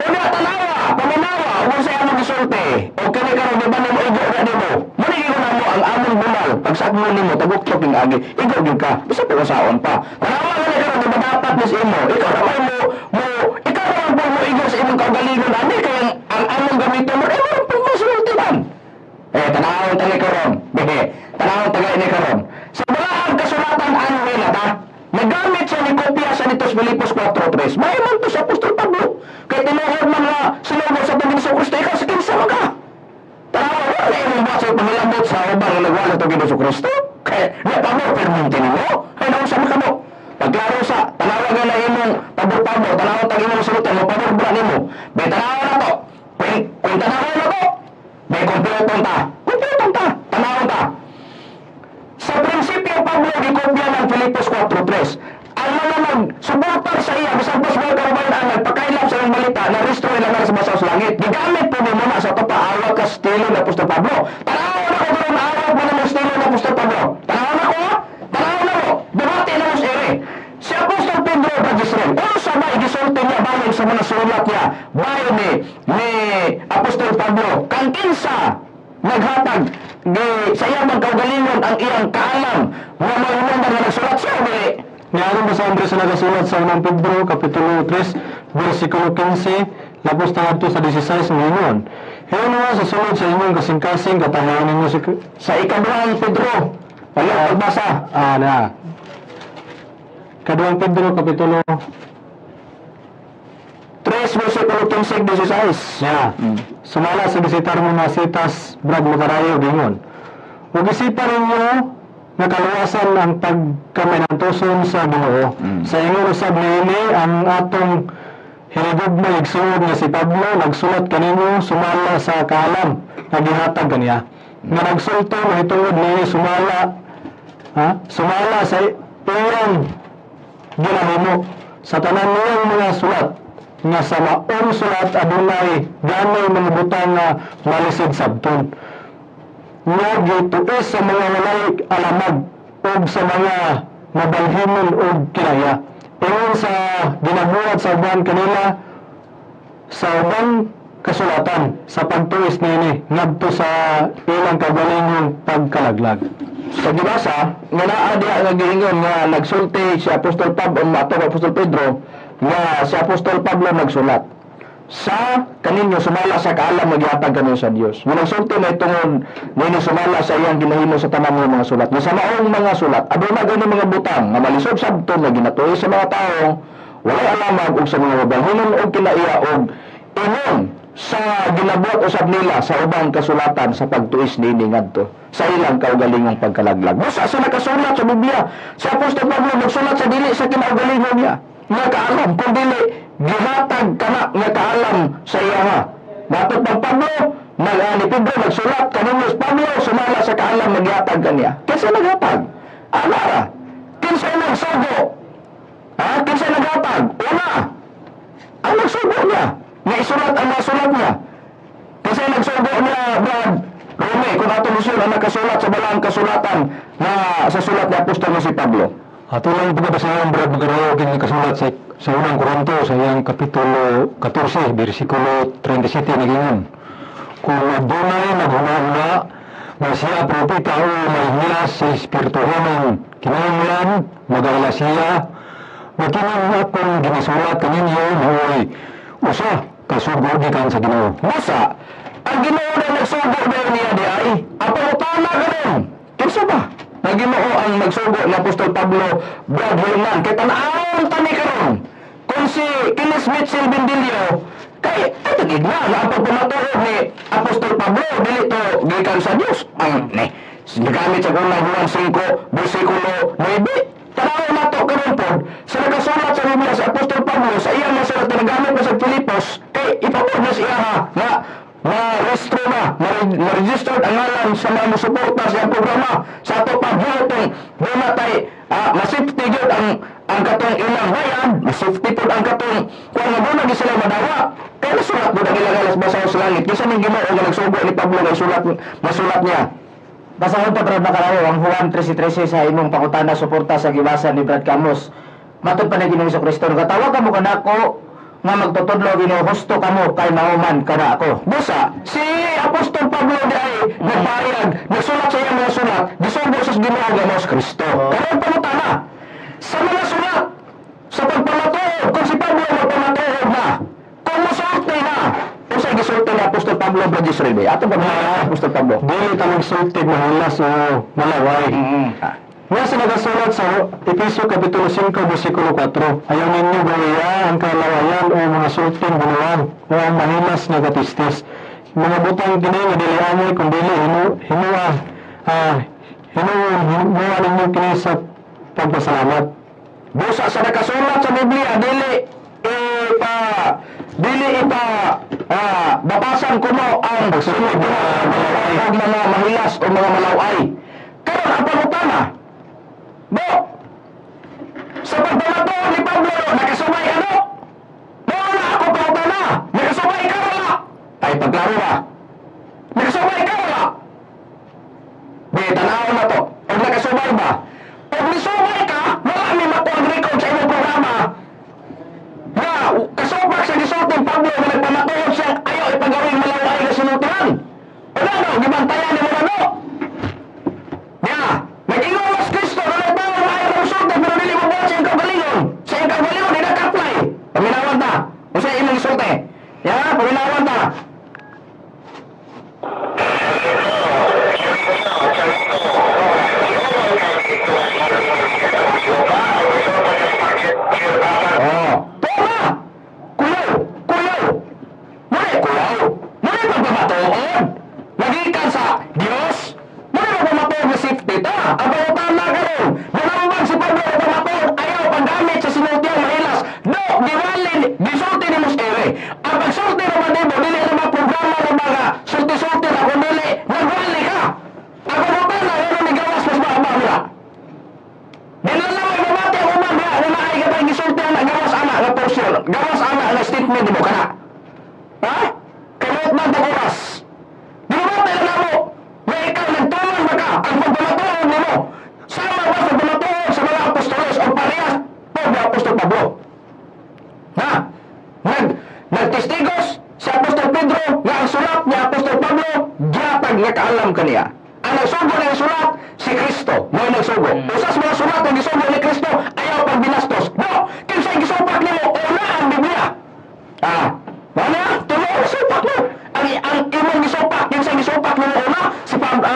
una tanawa, paminawa, ug sa among gisulti. O kani karon di ba nimo igo ra nimo? Muni gigo namo ang among bunal. Pag sakmo nimo taguktok ning agi, igo gyud ka. Bisa pa usaon pa. Tanawa gani karon di ba dapat nis imo? Ikaw ra man mo mo ikaw ra man po mo igo sa imong kaugalingon ani kay ang among gamiton mo, eh mo po mosulti man. Eh, tanawon tani karon. Behe, tanawon taga ini karon. Sa balaang kasulatan anhi na ta, nagamit siya ni kopya sa nitos Filipos 4:3. May man to sa Apostol Pablo. Kay tinuod man nga sinugod sa atong Ginoong Kristo, ikaw sa kinsa man ka? Tanawa wala imong buhat sa pangilabot sa ubang nga nagwala sa atong Ginoong Kristo. Kay di pabor perminti nimo. Kay naunsa man kamo? Pagklaro sa tanawa nga na imong pabor-pabor, tanawa tag imong sultan mo pabor bra nimo. Be tanawa na to. Kung tanawa na to, may kompleton ta. Kompleton ta. Tanawa ta. Sa prinsipyo, Pablo gikopya ng Filipos 4:3. Ang mga nagsuportar sa iya, bisan pas mga karubayan ang nagpakailap sa iyang balita, na restro ilang sa basaw sa langit. Gigamit po mo na sa topa awat ka estilo ni Apostol Pablo. Tanawa na ko karon awat mo na estilo ni Apostol Pablo. Tanawa na ko, ha? Tanawa na mo. Debate na mo sa ere. Si Apostol Pedro Pagisrel, unsa ba gisulti niya bahin sa mga sulat niya bahin ni Apostol Pablo kang kinsa naghatag gi sa iyang kaugalingon ang iyang kaalam nga mahimong nga nagsulat siya o dili? Niadtong ba sa Andres sa nagasulat sa unang Pedro, Kapitulo 3, versikulo 15, lapos na ngadto sa 16, ngayon. Hinuon sa sulod sa inyong kasing-kasing, katahanan ninyo si Sa ikaduhang Pedro, wala pagbasa. Ah, na. Kaduhang Pedro, Kapitulo 3 versikulo 15 16. Ya. Sumala sa bisitar mo mga sitas, Brad Makarayo, gingon. Ug isipan ninyo nga kaluwasan ang pagkaminantuson sa Ginoo. Sa ingon usab niini ang atong hinigugma igsuon nga si Pablo nagsulat kaninyo sumala sa kaalam nga gihatag kaniya. Nga nagsulto mahitungod niini sumala ha? Sumala sa iyang ginahimo sa tanan niyang mga sulat nga sa maong sulat adunay gamay mga butang nga malisod sabton nga gituis sa mga walay alamag ug sa mga mabalhinon og kinaya ingon sa ginabuhat sa uban kanila sa ubang kasulatan sa pagtuis niini ngadto sa ilang kaugalingong pagkalaglag. Sa gibasa, nga naa diha nga giingon nga nagsulti si Apostol Pablo, ang atong Apostol Pedro, nga si Apostol Pablo nagsulat sa kaninyo sumala sa kaalam nga gihatag kaninyo sa Dios. Nga nagsulti na itungod ninyo sumala sa iyang ginahimo sa tanan nga mga sulat. Nga sa maong mga sulat, aduna gani mga butang nga malisod sabton nga ginatuoy sa mga tawo walay alamag ug sa mga mabalhinon og kinaiya og ingon sa ginabuhat usab nila sa ubang kasulatan sa pagtuis niini ngadto sa ilang kaugalingong pagkalaglag. Busa sa nakasulat sa Biblia, si Apostol Pablo nagsulat sa dili sa kinaugalingon niya nga kaalam, kung dili gihatag kana nga kaalam sa iya. Matod pag Pablo, nag ni Pedro nagsulat kaninyo si Pablo sumala sa kaalam nagyatag kaniya. Kinsa naghatag? Ana ra. Kinsa nagsugo? Ha? Kinsa naghatag? Una, ang nagsugo niya. Nga isulat ang mga sulat niya. Kasi nagsugo niya, Brad Rome, kung ato mo ang nakasulat sa balaang kasulatan na sa sulat ni Apostol na si Pablo. Ato lang pagkabasahon, Brad Makarayo, kini kasulat sa Unang Korinto sa iyang kapitulo 14, bersikulo 37 nagingon: "Kung adunay naghuna-huna nga siya propeta o may hilas sa espirituhanon, kinahanglan magaila siya nga kining akong ginasulat kaninyo maoy usa ka sugo gikan sa Ginoo." Busa, ang Ginoo na nagsugo daw niya di ay, ang pangutana karon. Kinsa ba? Ang Ginoo ang nagsugo ni Apostol Pablo, Brad Hernan? Kay tan-awon tani karon. Kung si Kenneth Mitchell Bendilio, kay ay tagigna na ang pagpamatuod ni Apostol Pablo dili to gikan sa Dios. Ang ne, nagamit sa Unang Juan 5 bersikulo 9. Tanaw na to karon pod sa nakasulat sa Biblia sa Apostol Pablo sa iyang nasulat na nagamit na sa Filipos, kay ipabor na siya ha nga ma-restro na, ma-registered ang ngalan sa mga musuporta sa iyang programa sa ato paghilotong doon tay masafety gyud ang katong ilang bayad, masafety pod ang katong kuan nga doon na sila madawa kay nasulat pod ang ilang alas basaw sa langit. Kinsa ning Ginoo nga nagsugo ni Pablo nga isulat masulat niya? Basahon ta, Brad Makarayo, ang Juan 13:13 sa imong pangutana suporta sa gibasa ni Brad Camus. Matod pa ni Ginoong Kristo, "Gatawag kamo kanako nga magtutudlo Ginoo, husto kamo kay mao man kana ako." Busa, si Apostol Pablo di ay nagpahayag, nagsulat sa iyang mga sulat, gisugo sa Ginoo nga mao si Kristo. Karon pangutana, sa mga sulat, sa pagpamatuod, kung si Pablo magpamatuod na, kung musulti na, unsay gisulti ni Apostol Pablo, Brad Israel? Ato ba mga Apostol Pablo? Dili ta magsulti mahilas o malaway. Nga sa nagasulat sa Epeso Kapitulo 5, versikulo 4, "Ayaw ninyo gawia ang kalawayan o mga sulting buluan o ang mahilas nga katistis. Mga butang kini nga dili angay kung dili hinua hinuon hinua ninyo kini sa pagpasalamat." Busa sa nakasulat sa Biblia, dili ipa bapasan kuno ang pagsulti og mga mahilas o mga malaway. Karon ang pangutana, bo, sa pagpamatuod ni Pablo, nakasubay ano? Mo na ako pangutana, nakasubay ka wala? Ay pagklaro ba? Nakasubay ka wala? Di tanaw na to. Og nakasubay ba? Og nisubay ka, wala mi makuha ang record sa imong programa nga kasubak sa gisulti ni Pablo nga nagpamatuod siya ayaw ipagawing malaway nga sinultihan. O ano, gibantayan nimo na no? Ya, nag-ingon mas Kristo na nagtao maayo ng sulti pero dili mo buhat sa iyong kaugalingon. Sa iyong kaugalingon, di naka-apply. Paminawan ta. O sa imong gisulti. Ya, paminawan ta. Oh, tama! Kuyaw! Kuyaw! Muna kuyaw! Muna pagpamatuod! Nagikan sa Dios! Muna pagpamatuod na safety ta! Ang pangutana karon, nanambag si Pablo na pamatuod, ayaw paggamit sa sinultiang mahilas. Do, giwalin, gisulti ni Mos Ere. Ang pagsulti naman nimo, dili na mga programa ng mga sulti-sulti na kung dili, nagwali ka! Ang pangutana, ano ni gawas mas mahaba nila? Di na lang may mamati ang uman diha, na naay ka pang gisulti ana, gawas ana nga portion, gawas ana nga statement nimo kana. Ha? Kamot man tag oras. Di ba ba na mo? Nga ikaw nagtuman ba ka ang pagpamatuod nimo? Sama ba sa pagpamatuod sa mga apostoles o parehas po ni Apostol Pablo? Ha? Nagtestigos si Apostol Pedro nga ang sulat ni Apostol Pablo gihatag nga kaalam kaniya. Ang nagsugo ng sulat si Kristo, mao nagsugo. Usa sa mga sulat nga gisugo ni Kristo ayaw pagbinastos. No, kinsay gisupak nimo una ang Biblia. Ah, mao na tulo supak mo. Ang imong gisupak, kinsay gisupak nimo una si Pablo,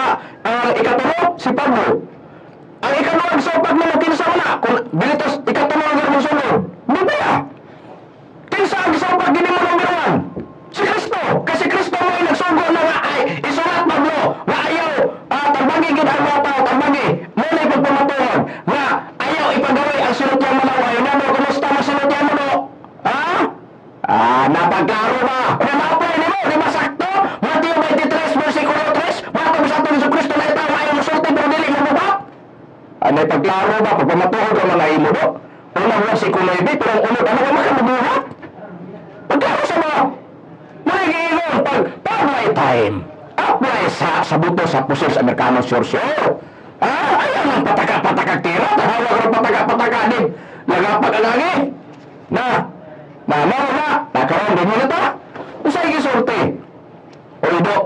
ang ikatulo si Pablo. Ang ikaduha gisupak nimo kinsa man na? Kung dili to ikatulo ang imong sulod. Biblia. Kinsa ang gisupak gini mo number 1? Si Kristo. Kasi Kristo mo ay nagsugo na nga ay isulat Pablo nga ayaw tambagi gid ang mga tao tambagi mo na pagpamatuod nga ayaw klaro ba, pagpamatuod ka man imo do. Unang lang si Kulaybi, pero ang unod, ano ka makabuhat? Pagklaro sa mga, muna pag may time, apply sa buto sa pusil sa Amerikano, sure, sure. Ah, ayaw ng pataka-pataka tira, tahawa ka ng pataka-pataka din. Lagapag ang angi. Na, na, na, na, nakaroon din na ta. Usay gisulti. O do,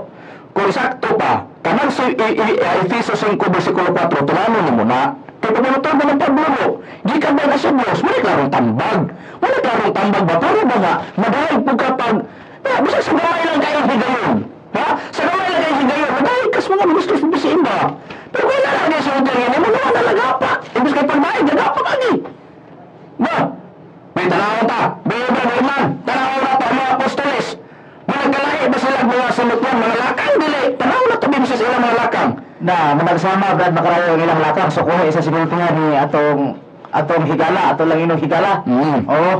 kung sakto pa, kanang si Efeso 5 versikulo 4, tunano nimo na, kay pagmanutor mo ng Pablo, gikan ba na sa Diyos, wala klarong tambag. Wala klarong tambag ba? Pero ba nga, madahil po kapag, ah, basta sa gamay lang kayo higayon. Ha? Sa gamay lang kayo higayon, madahil kas mga ministros mo bisiin ba? Pero kung wala lang sa hotel yun, mo naman nalagapak. Imbis kay pagbayad, nagapak agi. Na, may tanaw ta, may Herman, tanaw na ta, mga apostoles. Mga nagkalahi ba sila mga sinutyan, mga lakang, dili. Tanaw na to, sa ilang mga lakang. Na managsama Brad Makarayo ang ilang lakang, so kuha isa sinultihan ni atong atong higala, atong lang inong higala. Oo.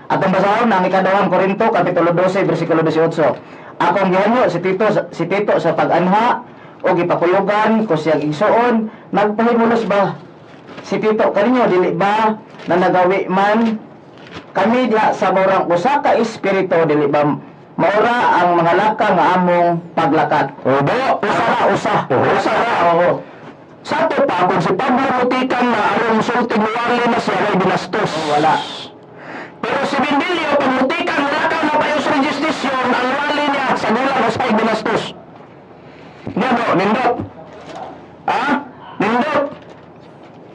Atong basahon ang ikaduhang Korinto kapitulo 12 bersikulo 18. Akong gihanyo si Tito sa pag-anha o gipakuyugan ko siyang igsuon, nagpahimulos ba si Tito kaninyo, dili ba na nagawi man kami diha sa maurang usa ka espiritu, dili ba maura ang mga lakang nga among paglakat? Obo, Usa ra, usa. Usa ra. Oo. Sa to pa, kung si Pablo mutikan na aron sulti niwali na siya ay binastos. Wala. Pero si Bindilio, pag mutikan, wala ka na pa yung registration, ang wali niya sa gulang o sa binastos. Nga do, nindot. Ha? Nindot.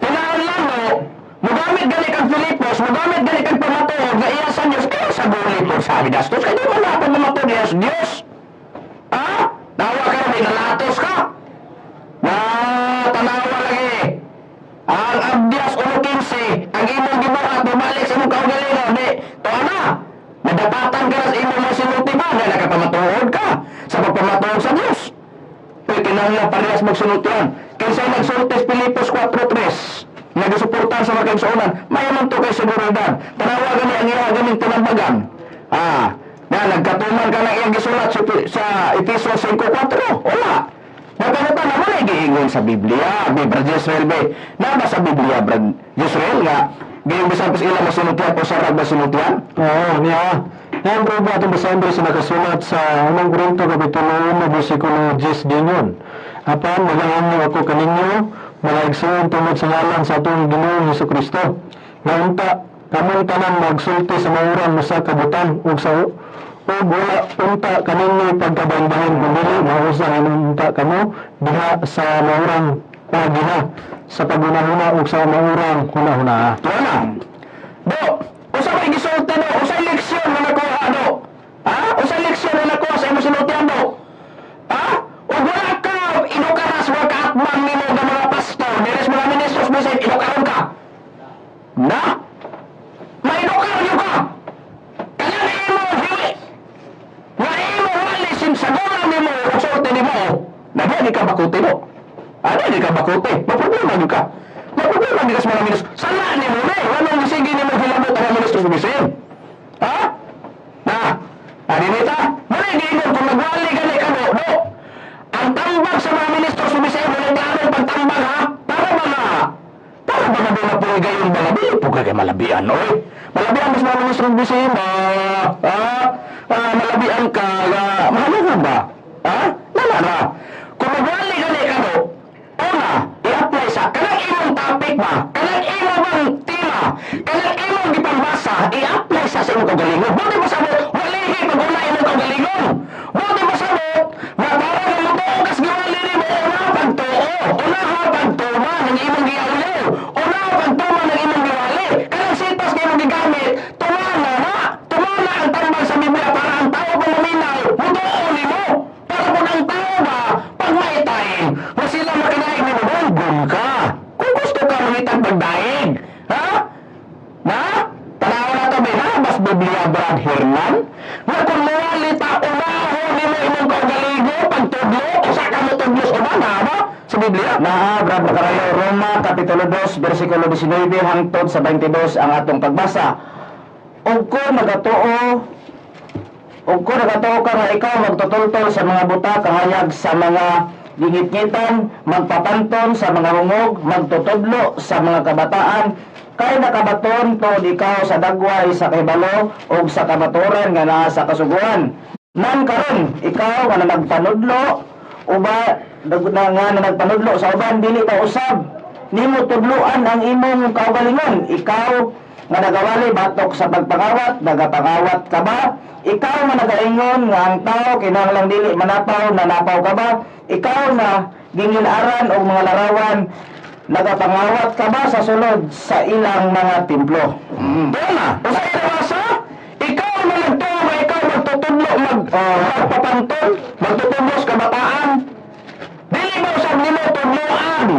Tinaon lang no, mugamit gani kang Filipos, mugamit gani kang pamatuod nga iya sa Diyos, kaya sa guli po sa binastos, kaya di mo na pamatuod niya sa Diyos. Ha? Nawa ka rin, nalatos ka. Na tanawa lagi. Ang Abdias 1:15, ang imong gibuhat, bumalik sa imong kaugalingon, di, tuwa na. Nadapatan ka na sa imong mga sinulti ba, na nakapamatuod ka sa pagpamatuod sa Diyos. Pero kinahanglan parehas magsultian. Kaysa nagsulti sa Filipos 4:3, nga gisuportahan sa mga kaigsuonan, mayaman to kay seguridad. Tanawa gani ang iya ganing tinambagan. Ah, na nagkatuman ka ng iyang gisulat sa Efeso 5:4. Wala. Napanutan na wala giingon sa Biblia. Be, Brad Israel, be. Naba sa Biblia, Brad Israel, nga, gayong bisan pa sila masinutian o sarag masinutian? Oo, niya. Yan bro ba itong basahin bro sa nakasulat sa unang Korinto Kapitulo 1 versikulo 10 din yun. Apan magahanyo ako kaninyo, mga igsoon tungod sa ngalan sa atong Ginoong Hesus Kristo. Nga unta kamong tanan magsulti sa maurang usa ka butan ug sa ug wala unta kaninyo pagkabahin-bahin kun dili mausa unta kamo diha sa maurang pagina sa paghunahuna ug sa maurang hunahuna. Wala. Do, usa may gisulti do, usa leksyon na nakuha do. Ha? Usa leksyon na nakuha sa imong sinultian do. Ha? Ug wala ka inukaras wa ka atbang nimo nga mga pastor, diri sa mga ministros bisan inukaron ka. Na? Mainukar yo ka. Kaya imo hiwi. Nga imo wali sin sagura nimo ug sulti nimo. Na di ka bakuti do. Ano di ka bakuti? Maproblema gyud ka. Maproblema gyud ka sa mga ministro. Sala nimo na eh. Anong sige nimo hilabot ang mga ministro sa bisin? Ha? Na? Ani nita? Muna giingon kung nagwali gani ka do, do. Ang tambag sa mga ministro sa bisin, wala klarong pagtambag ha? Para ba nga doon na po gayon ba nga? Dili po ka kay malabian, oy. Malabian ba sa mga ministro sa bisin ba? Ha? Ah, malabian ka, nga, mahalaga ba? Ha? Lala na. Kung magwali gani ka do, una, i-apply sa kanang imong topic ba, kanang imong bang tema, kanang imong gipambasa, i-apply sa imong kaugalingon. Buti mo sa mo, walihi pag una imong kaugalingon. Buti mo sa mo, nga para nga motuo kas giwali nimo, una pagtuo, una pagtuma ng imong giawlaw, una pagtuma ng imong giwali. Kanang sitas nga imong gigamit, tumana na, tumana ang tambag sa Biblia para ang tao pa maminaw, motuo nimo. Para kung ang tao ba, pag may time, na sila makinaig nimo, dunggon ka. Kung gusto ka mangitag pagdaig, ha? Na? Tanaw na to, be, na? Bas Biblia, Brad Hernan? Nga kung mawali ta, unahon nimo imong kaugalingon, pagtudlo, usa ka mo tudlo sa uban, ha ba? Sa Biblia? Naa, Brad Makarayo, Roma, Kapitulo 2, versikulo 19 hangtod sa 22 ang atong pagbasa. Ug kung nagatuo ka nga ikaw magtutultol sa mga buta kahayag sa mga Gingitngitan, magpapanton sa mga hungog, magtutudlo sa mga kabataan, kay nakabaton tuod ikaw sa dagway sa kahibalo ug sa kamatuoran nga naa sa kasuguan. Nan karon ikaw nga nagpanudlo uba na, nga nagpanudlo sa uban, dili ka usab nimo tudloan ang imong kaugalingon? Ikaw nga nagawali batok sa pagpangawat, nagapangawat ka ba? Ikaw nga nagaingon nga ang tao kinahanglang dili manapaw, nanapaw ka ba? Ikaw na gingil-aran og mga larawan, nagapangawat ka ba sa sulod sa ilang mga templo? Tama. Usa nabasa? Ikaw na nagtuo nga ikaw magtutudlo, magpapanton, magtutudlo sa kabataan. Dili ba usab nimo tudloan?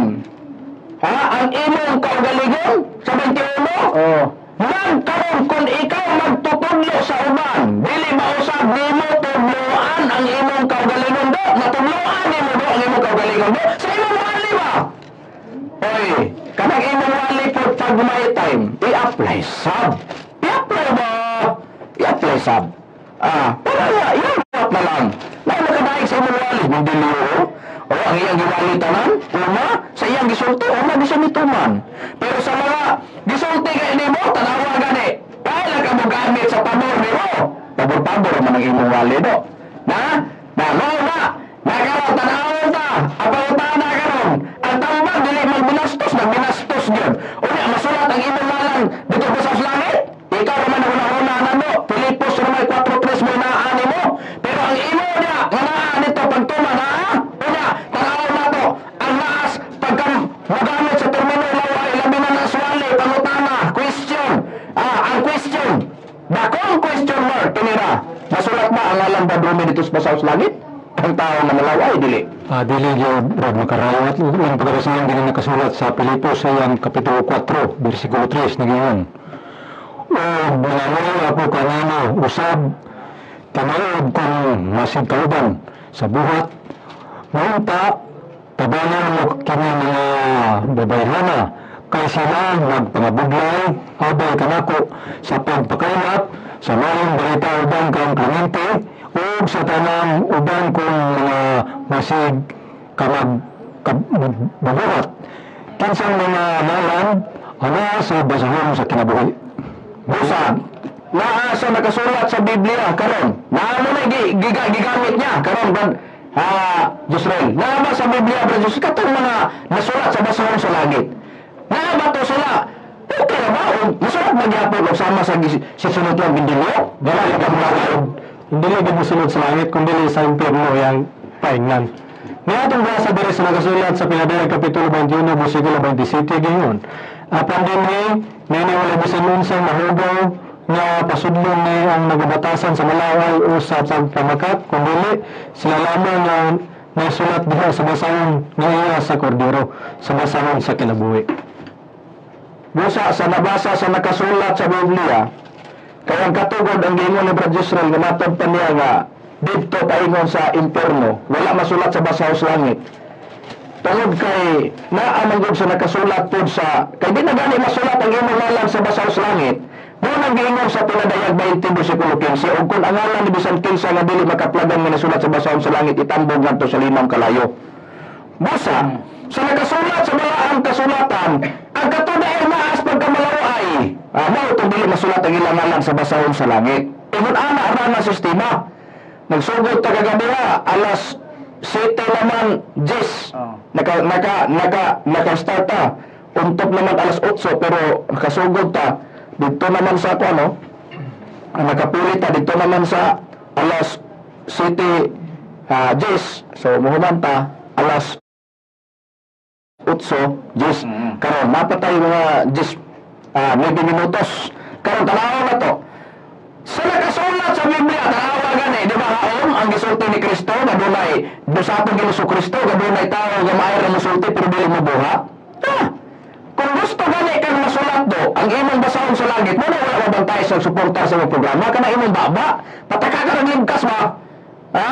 Ha? Ang imong kaugalingon sa 21? Oh. Nang karon kung ikaw magtutudlo sa uban, dili ba usab nimo tudloan ang imong kaugalingon do? Natudloan nimo do ang imong kaugalingon do? Sa imong wali ba? Oy, kanang imong wali po pag may time, i-apply sab. I-apply ba? I-apply sab. Ah, para nga, i-apply na lang. Na makadaig sa imong wali, hindi niyo. O, ang iyang giwali tanan, una, sa iyang gisulti, una, di siya mituman. Pero sa mga gisulti kay nimo, tanawa gani. Kaya lang ka mo gamit sa pabor nimo. Pabor-pabor man ang imong wali do. Na? Na, mo na. Na karon tanawon ta. Ang na karon. Ang tambag dili magbinastos, nagbinastos gyud. Unya masulat ang imong ngalan dito ba sa langit? Ikaw raman ang una-una na mo. Filipos Romay 4:3 mo naa nimo. Pero ang imo niya nga naa nito pagtuma naa. Unya tanawon na to. Ang naas pagka mogamit sa termino laway labi na naswali pangutana question. Ah, ang question. Dakong question mark tinira. Masulat ba ang ngalan ba dumi dito sa sa langit? Ang tao na malaway dili. Ah, dili gyud, Brad Makarayo, at ang pagkabasahan dili nakasulat sa Pilipos sa iyang Kapitulo 4, versikulo 3, nagaingon: "O binangoy ako kanino usab tinuod kong masig kauban sa buhat, Maunta, tabangan mo kini mga babayhana, kay sila nagpangabuglay abay kanako sa pagpakailat sa maayong balita uban kang Clemente ug sa tanang uban kong mga masig kamag mabuhat. Kinsang mga ngalan ana sa basahon sa kinabuhi." Busa, naa sa nakasulat sa Biblia karon. Naa mo na gigamit niya karon, Brad Josrel. Naa ba sa Biblia, Brad Josrel, katong mga nasulat sa basahon sa langit? Naa ba to sila? Okay ra ba? O nasulat ba gyapon og sama sa sa sunod lang bindilyo? Dili ka malaway. Dili gid mosulod sa langit kung dili sa impyerno yang paingnan. Niatong basa diri sa nakasulat sa Pinadayag Kapitulo 21 bersikulo 27 gayon: "Apan dinhi nini wala bisan unsang mahugaw nga pasudlon ni ang nagabatasan sa malaway o sa pagpamakat, kundili sila lamang nga nasulat diha sa basahon nga iya sa kordero sa basahon sa kinabuhi." Busa sa nabasa sa nakasulat sa Biblia, kay ang katugod ang giingon ni Brad Josrel nga matod pa niya nga didto paingon sa impierno, wala masulat sa basaw sa langit. Tungod kay naa man gud sa nakasulat pod sa kay di na gani masulat ang imong ngalan sa basaw sa langit. Mo nang giingon sa Pinadayag 20 versikulo 15, ug kung ang ngalan ni bisan kinsa nga dili makaplagan nga nasulat sa basaw sa langit, itambog ngadto sa limang kalayo. Busa, sa nakasulat sa balaang kasulatan, ang katudaay naas pagkamalaway. Ah, mao itong dili masulat ang ilang ngalan sa basahon sa langit. Ingon ana ra nga sistema. Nagsugod ta kagabi ha, alas 7 naman, 10. Oh. Naka start ta. Untop naman alas 8 pero nakasugod ta. Dito naman sa ako ano, ang nakapili ta dito naman sa alas 7 10. So muhuman ta alas 8, 10. Karon napatay mga 10 9 minutos. Karon tanaw na to. Sa nakasulat sa Biblia, tanawa gani, di ba haom ang gisulti ni Kristo nga dunay do sa atong Ginoong Kristo nga dunay tawo nga maayo ra mosulti pero dili mo buhat? Ah, kung gusto gani kang masulat do, ang imong basahon sa langit, mo na wala mabantay sa suporta sa imong programa, kana imong baba, pataka ka ng ligkas ba? Ha?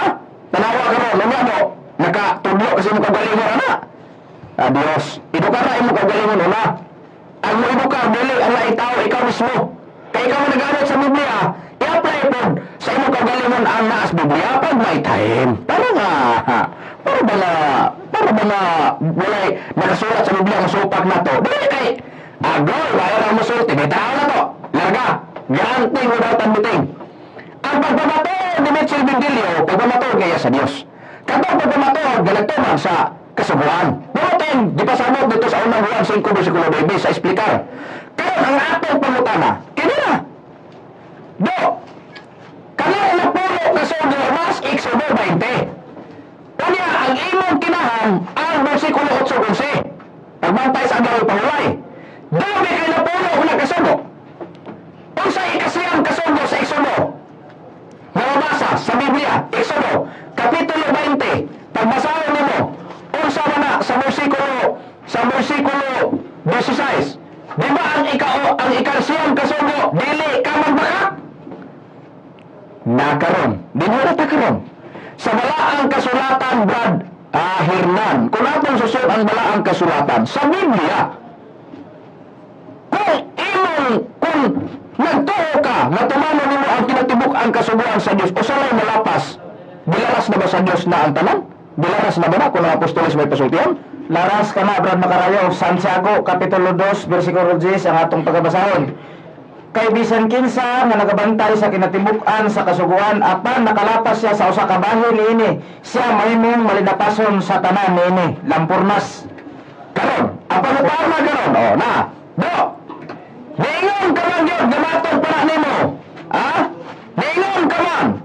Tanawa ka ron, unya do, nakatudlo kasi imong kagalingon ana. Adios. Edukara imong kagalingon una. Ang mo edukar dili ang laing tao, ikaw mismo. Kay ikaw man nagamit sa Biblia, i-apply pod sa imong kagalingon ang naas Biblia pag may time. Para nga para ba nga walay nakasulat sa Biblia nga supak na to? Dili kay agoy, wala na mosulti, may tao na to. Larga, granting without admitting. Ang pagpamatuod ni Mitchell Bendilio, pagpamatuod kaya sa Dios. Katong pagpamatuod, ganagtuman sa kasuguan. Buotin, di pasamot dito sa unang Juan 5, versikulo 9, sa explicar. Karon ang atong pangutana, kini na. Do, kanang napulo ka sugo mas Exodo 20. Unya, ang imong kinahan, ang versikulo 8:11. Pagbantay sa adlaw pangulay. Dami kay napulo na kasugo. Unsa ikasiyam kasugo sa Exodo? Nababasa sa Biblia, Exodo, Kapitulo 20, pagbasahon nimo, unsa man na sa versikulo 16. Di ba ang ikasiyam kasugo dili ka magbakak? Nakaron, di mo na ta karon. Sa balaang kasulatan, Brad Hernan, kung atong susunod ang balaang kasulatan sa Biblia, kung nagtuo ka nga tumano nimo ang kinatibuk ang kasuguan sa Dios, usa malapas, gilaras na ba sa Dios na ang tanan? Gilaras na ba na kung ang apostoles may pasultihan? Laras ka na, Brad Makarayo. Santiago, Kapitulo 2, versikulo 10, ang atong pagabasahon. Kay bisan kinsa nga nagabantay sa kinatibuk-an sa kasuguan apan nakalapas siya sa usa ka bahin niini, siya mahimong malinapason sa tanan niini. Lampurnas. Karon, ang pangutana karon, oh na. Do. Niingon ka man gyud nga matod pa na nimo. Ha? Niingon ka man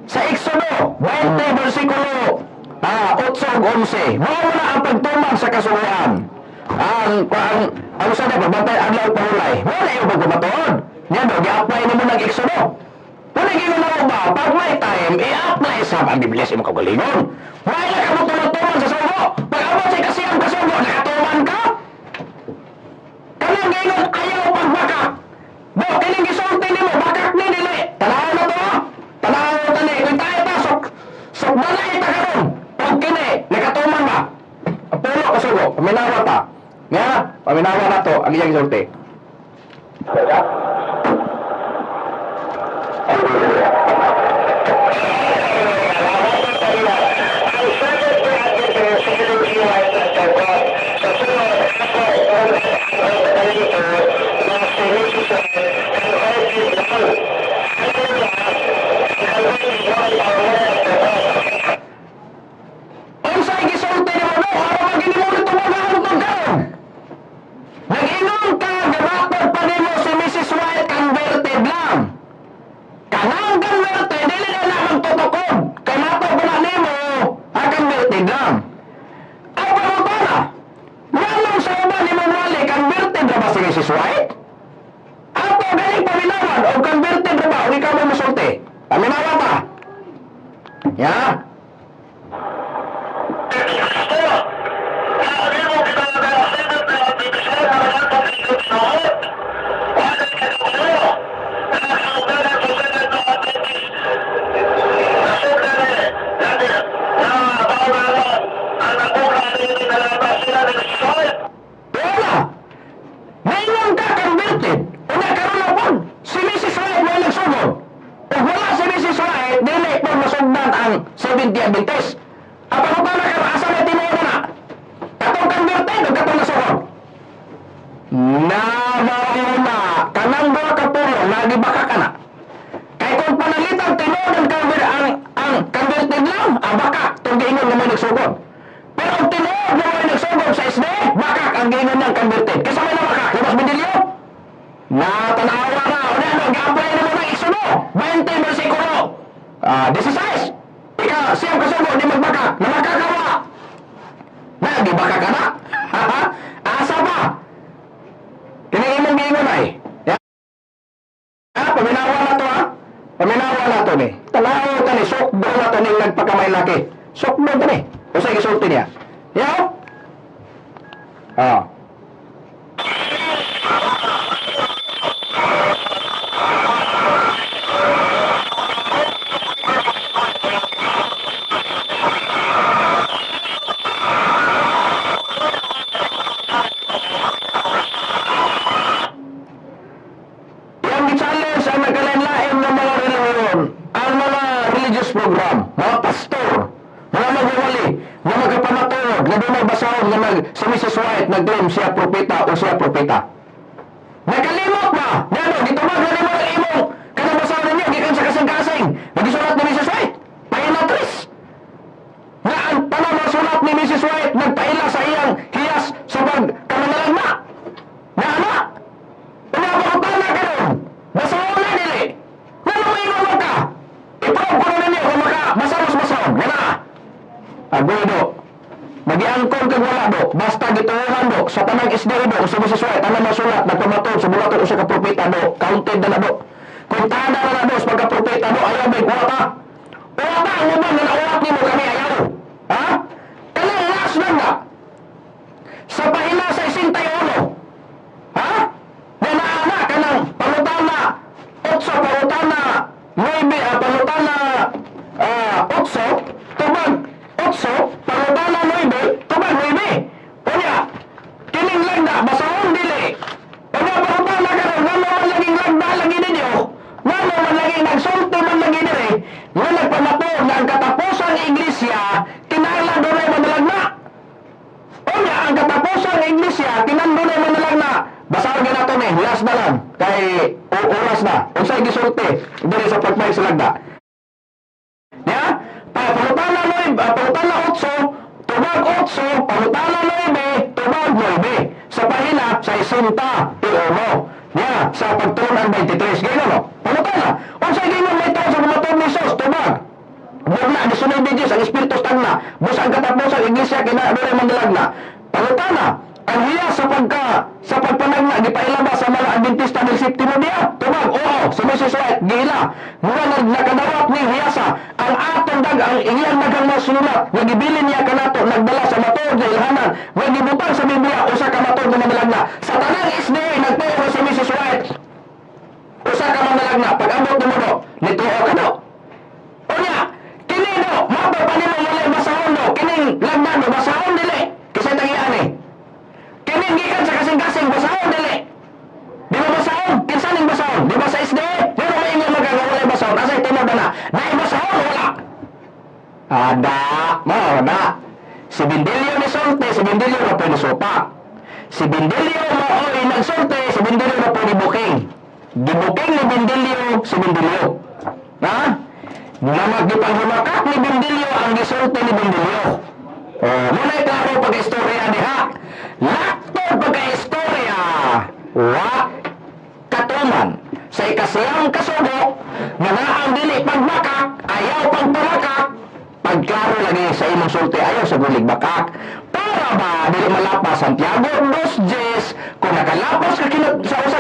sa Exodo 20 versikulo 8 ug 11. Mao na ang pagtuman sa kasuguan. Ang usa na pagbantay adlaw pangulay. Mao na imong pagpamatuod. Nya do gi-apply nimo ng Exodo. Kung naging mo ba, pag may time, i-apply sa ang Biblia sa imong kaugalingon. Wala ka mo tuman sa sugo. Pag abot sa ikasiyam kasugo, nakatuman ka. Kanang giingon, ayaw pagbakak. Bo, kining gisulti nimo, bakak ni dili. Tanaw na to, ha? Tanaw ta ni. Kung tayo ta, sok balay ta karon. Pag kini, nakatuman ba? Ang pulo kasugo, paminawa ta. Nga, paminawa na to, ang iyang gisulti. Ang Seventh-day Adventist CWY nagsagot sa sunod ako ang kalito na si Mrs. Converted lang. Ano na, converted lang ang mga nagsagot. Unsay gisulti nimo no? Aron magini mo nito magahantog karon. Nag-ingon ka, gamatod pa nimo si Mrs. White converted lang. Kanang converted, dili na na magtutukod. Kay matod pa na nimo, ang converted lang. Ang pangutana, nganong sa uban nimo wali, converted ra ba si Mrs. White? Ato galing paminawan, o converted ra ba, o ikaw mo musulti? Paminawan ba? Ya? Ang imong gitawag ang Seventh-day Adventist na matod sa Tinuod. Wala ka kagulo. Nakasugdanan sa Seventh-day Adventist. Nasugdanan natin na bawala ang nakuha nila nalabas sila ng White. Wala! Ngayon ka converted. Una karon na pod, si Mrs. White mo nagsugod. Ug wala si Mrs. White, dili po masugdan ang 70 Adventist. Ang pangutana karon, asa may tinuod na? Katong converted o katong nasugod? Namauna, kanang duha ka pulo, nagibaka ka na. Kay kung pananglitan tinuod ang convert ang converted lang, ang bakak tong giingon nga may nagsugod. Pero ang tinuod na may nagsugod sa SD, bakak ang giingon niyang converted. Kaysa may nabakak, Lumos Bendilio? Natanawa na, o na, ano, gi-apply na mo ng Exodo, 20 versikulo 16. Ika, siyam kasugo, di magbakak, na makakawa. Na, di baka ka na? Asa ba? Kini imong giingon ay. Ya, paminawa na to ha. Paminawa na to ni. Tanaw ta ni, sukdo na to ning nagpakamay laki. Sukdo ta ni. Usay gisulti niya. Ya? Ah. Yang gi-challenge ang nagkalain-lain ng mga relihiyon, ang mga religious program, mga pastor. basahon nga nag si Mrs. White nag-claim siya propeta o siya propeta? Nakalimot ba? Ngano, gitubag na nimo ang imong kanang basahon ninyo gikan sa kasing-kasing. Nagisulat ni Mrs. White. Pahina 3. Nga ang tanang mga sulat ni Mrs. White nagpaila sa iyang hiyas sa pagkamanalagna. Nga ana. Nga pangutana karon. Basahon na dili. Ngano moingon man ka? I-prove ko na ninyo kung maka basahon basahon. Nga na. Agoy do. Magiangkon kag wala do, basta gituohan do sa tanang SDO do, sa Mrs. White, tanang masulat, nagpamatod sa bulaton usa ka propeta do, counted na na do. Kung tada na na do sa pagka-propeta do, ayaw may kuha ta. Uwa ta ang uban nga nauwat nimo kami ayaw. Ha? Kanang last lang na. Sa pahina sa 61. Ha? Na naana kanang pangutana 8, pangutana 9, pangutana 8, tubag 8, pangutana 9, tubag 9. Unya, kining lagda basahon dili. Unya pangutana karon, ngano man laging lagda lagi ninyo? Ngano man laging nagsulti man lagi diri nga nagpamatuod nga ang katapusang iglesia kinahanglan dunay manalagna? Unya, ang katapusang iglesia kinahanglan dunay manalagna. Basahon gyud nato ni, last na lang kay oras na. Unsay gisulti diri sa pagpay sa lagda? Ya? Pangutana 9, pangutana 8, tubag 8, pangutana 9, tubag 9. Sa pahina sa 61. Ya, sa pagtulunan 23. Gaya no? Pangutana, unsay gingon may sa pamatuod ni Jesus? Tubag. Bugna, gisunod ni Diyos, ang Espiritu tagna. Busa ang katapusan, iglesia, kina, dunay mandalagna. Pangutana, ang hiya sa pagpanagna, gipaila ba sa mga Adventista del Septimo Dia? Tubag, oo, si Mrs. White, giila. Nga nakadawat ni hiyasa, ang atong dag, ang iyang daghang mga sinulat, nga gibilin niya kanato, nagdala sa matuod nga ilhanan, nga gibutang sa Biblia, usa ka matuod nga manalagna. Sa tanang SDA, nagtuo si Mrs. White, usa ka manalagna, pag abot nimo do, nituo ka do. Unya, kini do, mato pa nimo walay basahon do, kining lagda do, basahon dili. Kasi tagian eh. Kining gikan sa kasing-kasing, basahon dili. Di ba basahon? Kinsa ning basahon? Di ba sa SDA? Pero may ingon magka nga walay basahon. Asay tinuod na? Naay basahon o wala? Ada, mao na. Si Bindilio ni sulti, si Bindilio na po ni supak. Si Bindilio mao'y nagsulti, si Bindilio na po ni buking. Gibuking ni Bindilio si Bindilio. Ha? Nga magdipanghumakak ni Bindilio ang gisulti ni Bindilio. Oh, muna'y klaro pag-istorya diha. Laktod pagka-istorya, wa katuman sa ikasiyang kasugo nga naang dili pagbakak, ayaw pagpamakak, pagklaro lagi sa imong sulti, ayaw sa gulig bakak. Para ba dili malapas Santiago 2:10, kung nakalapas ka kinat sa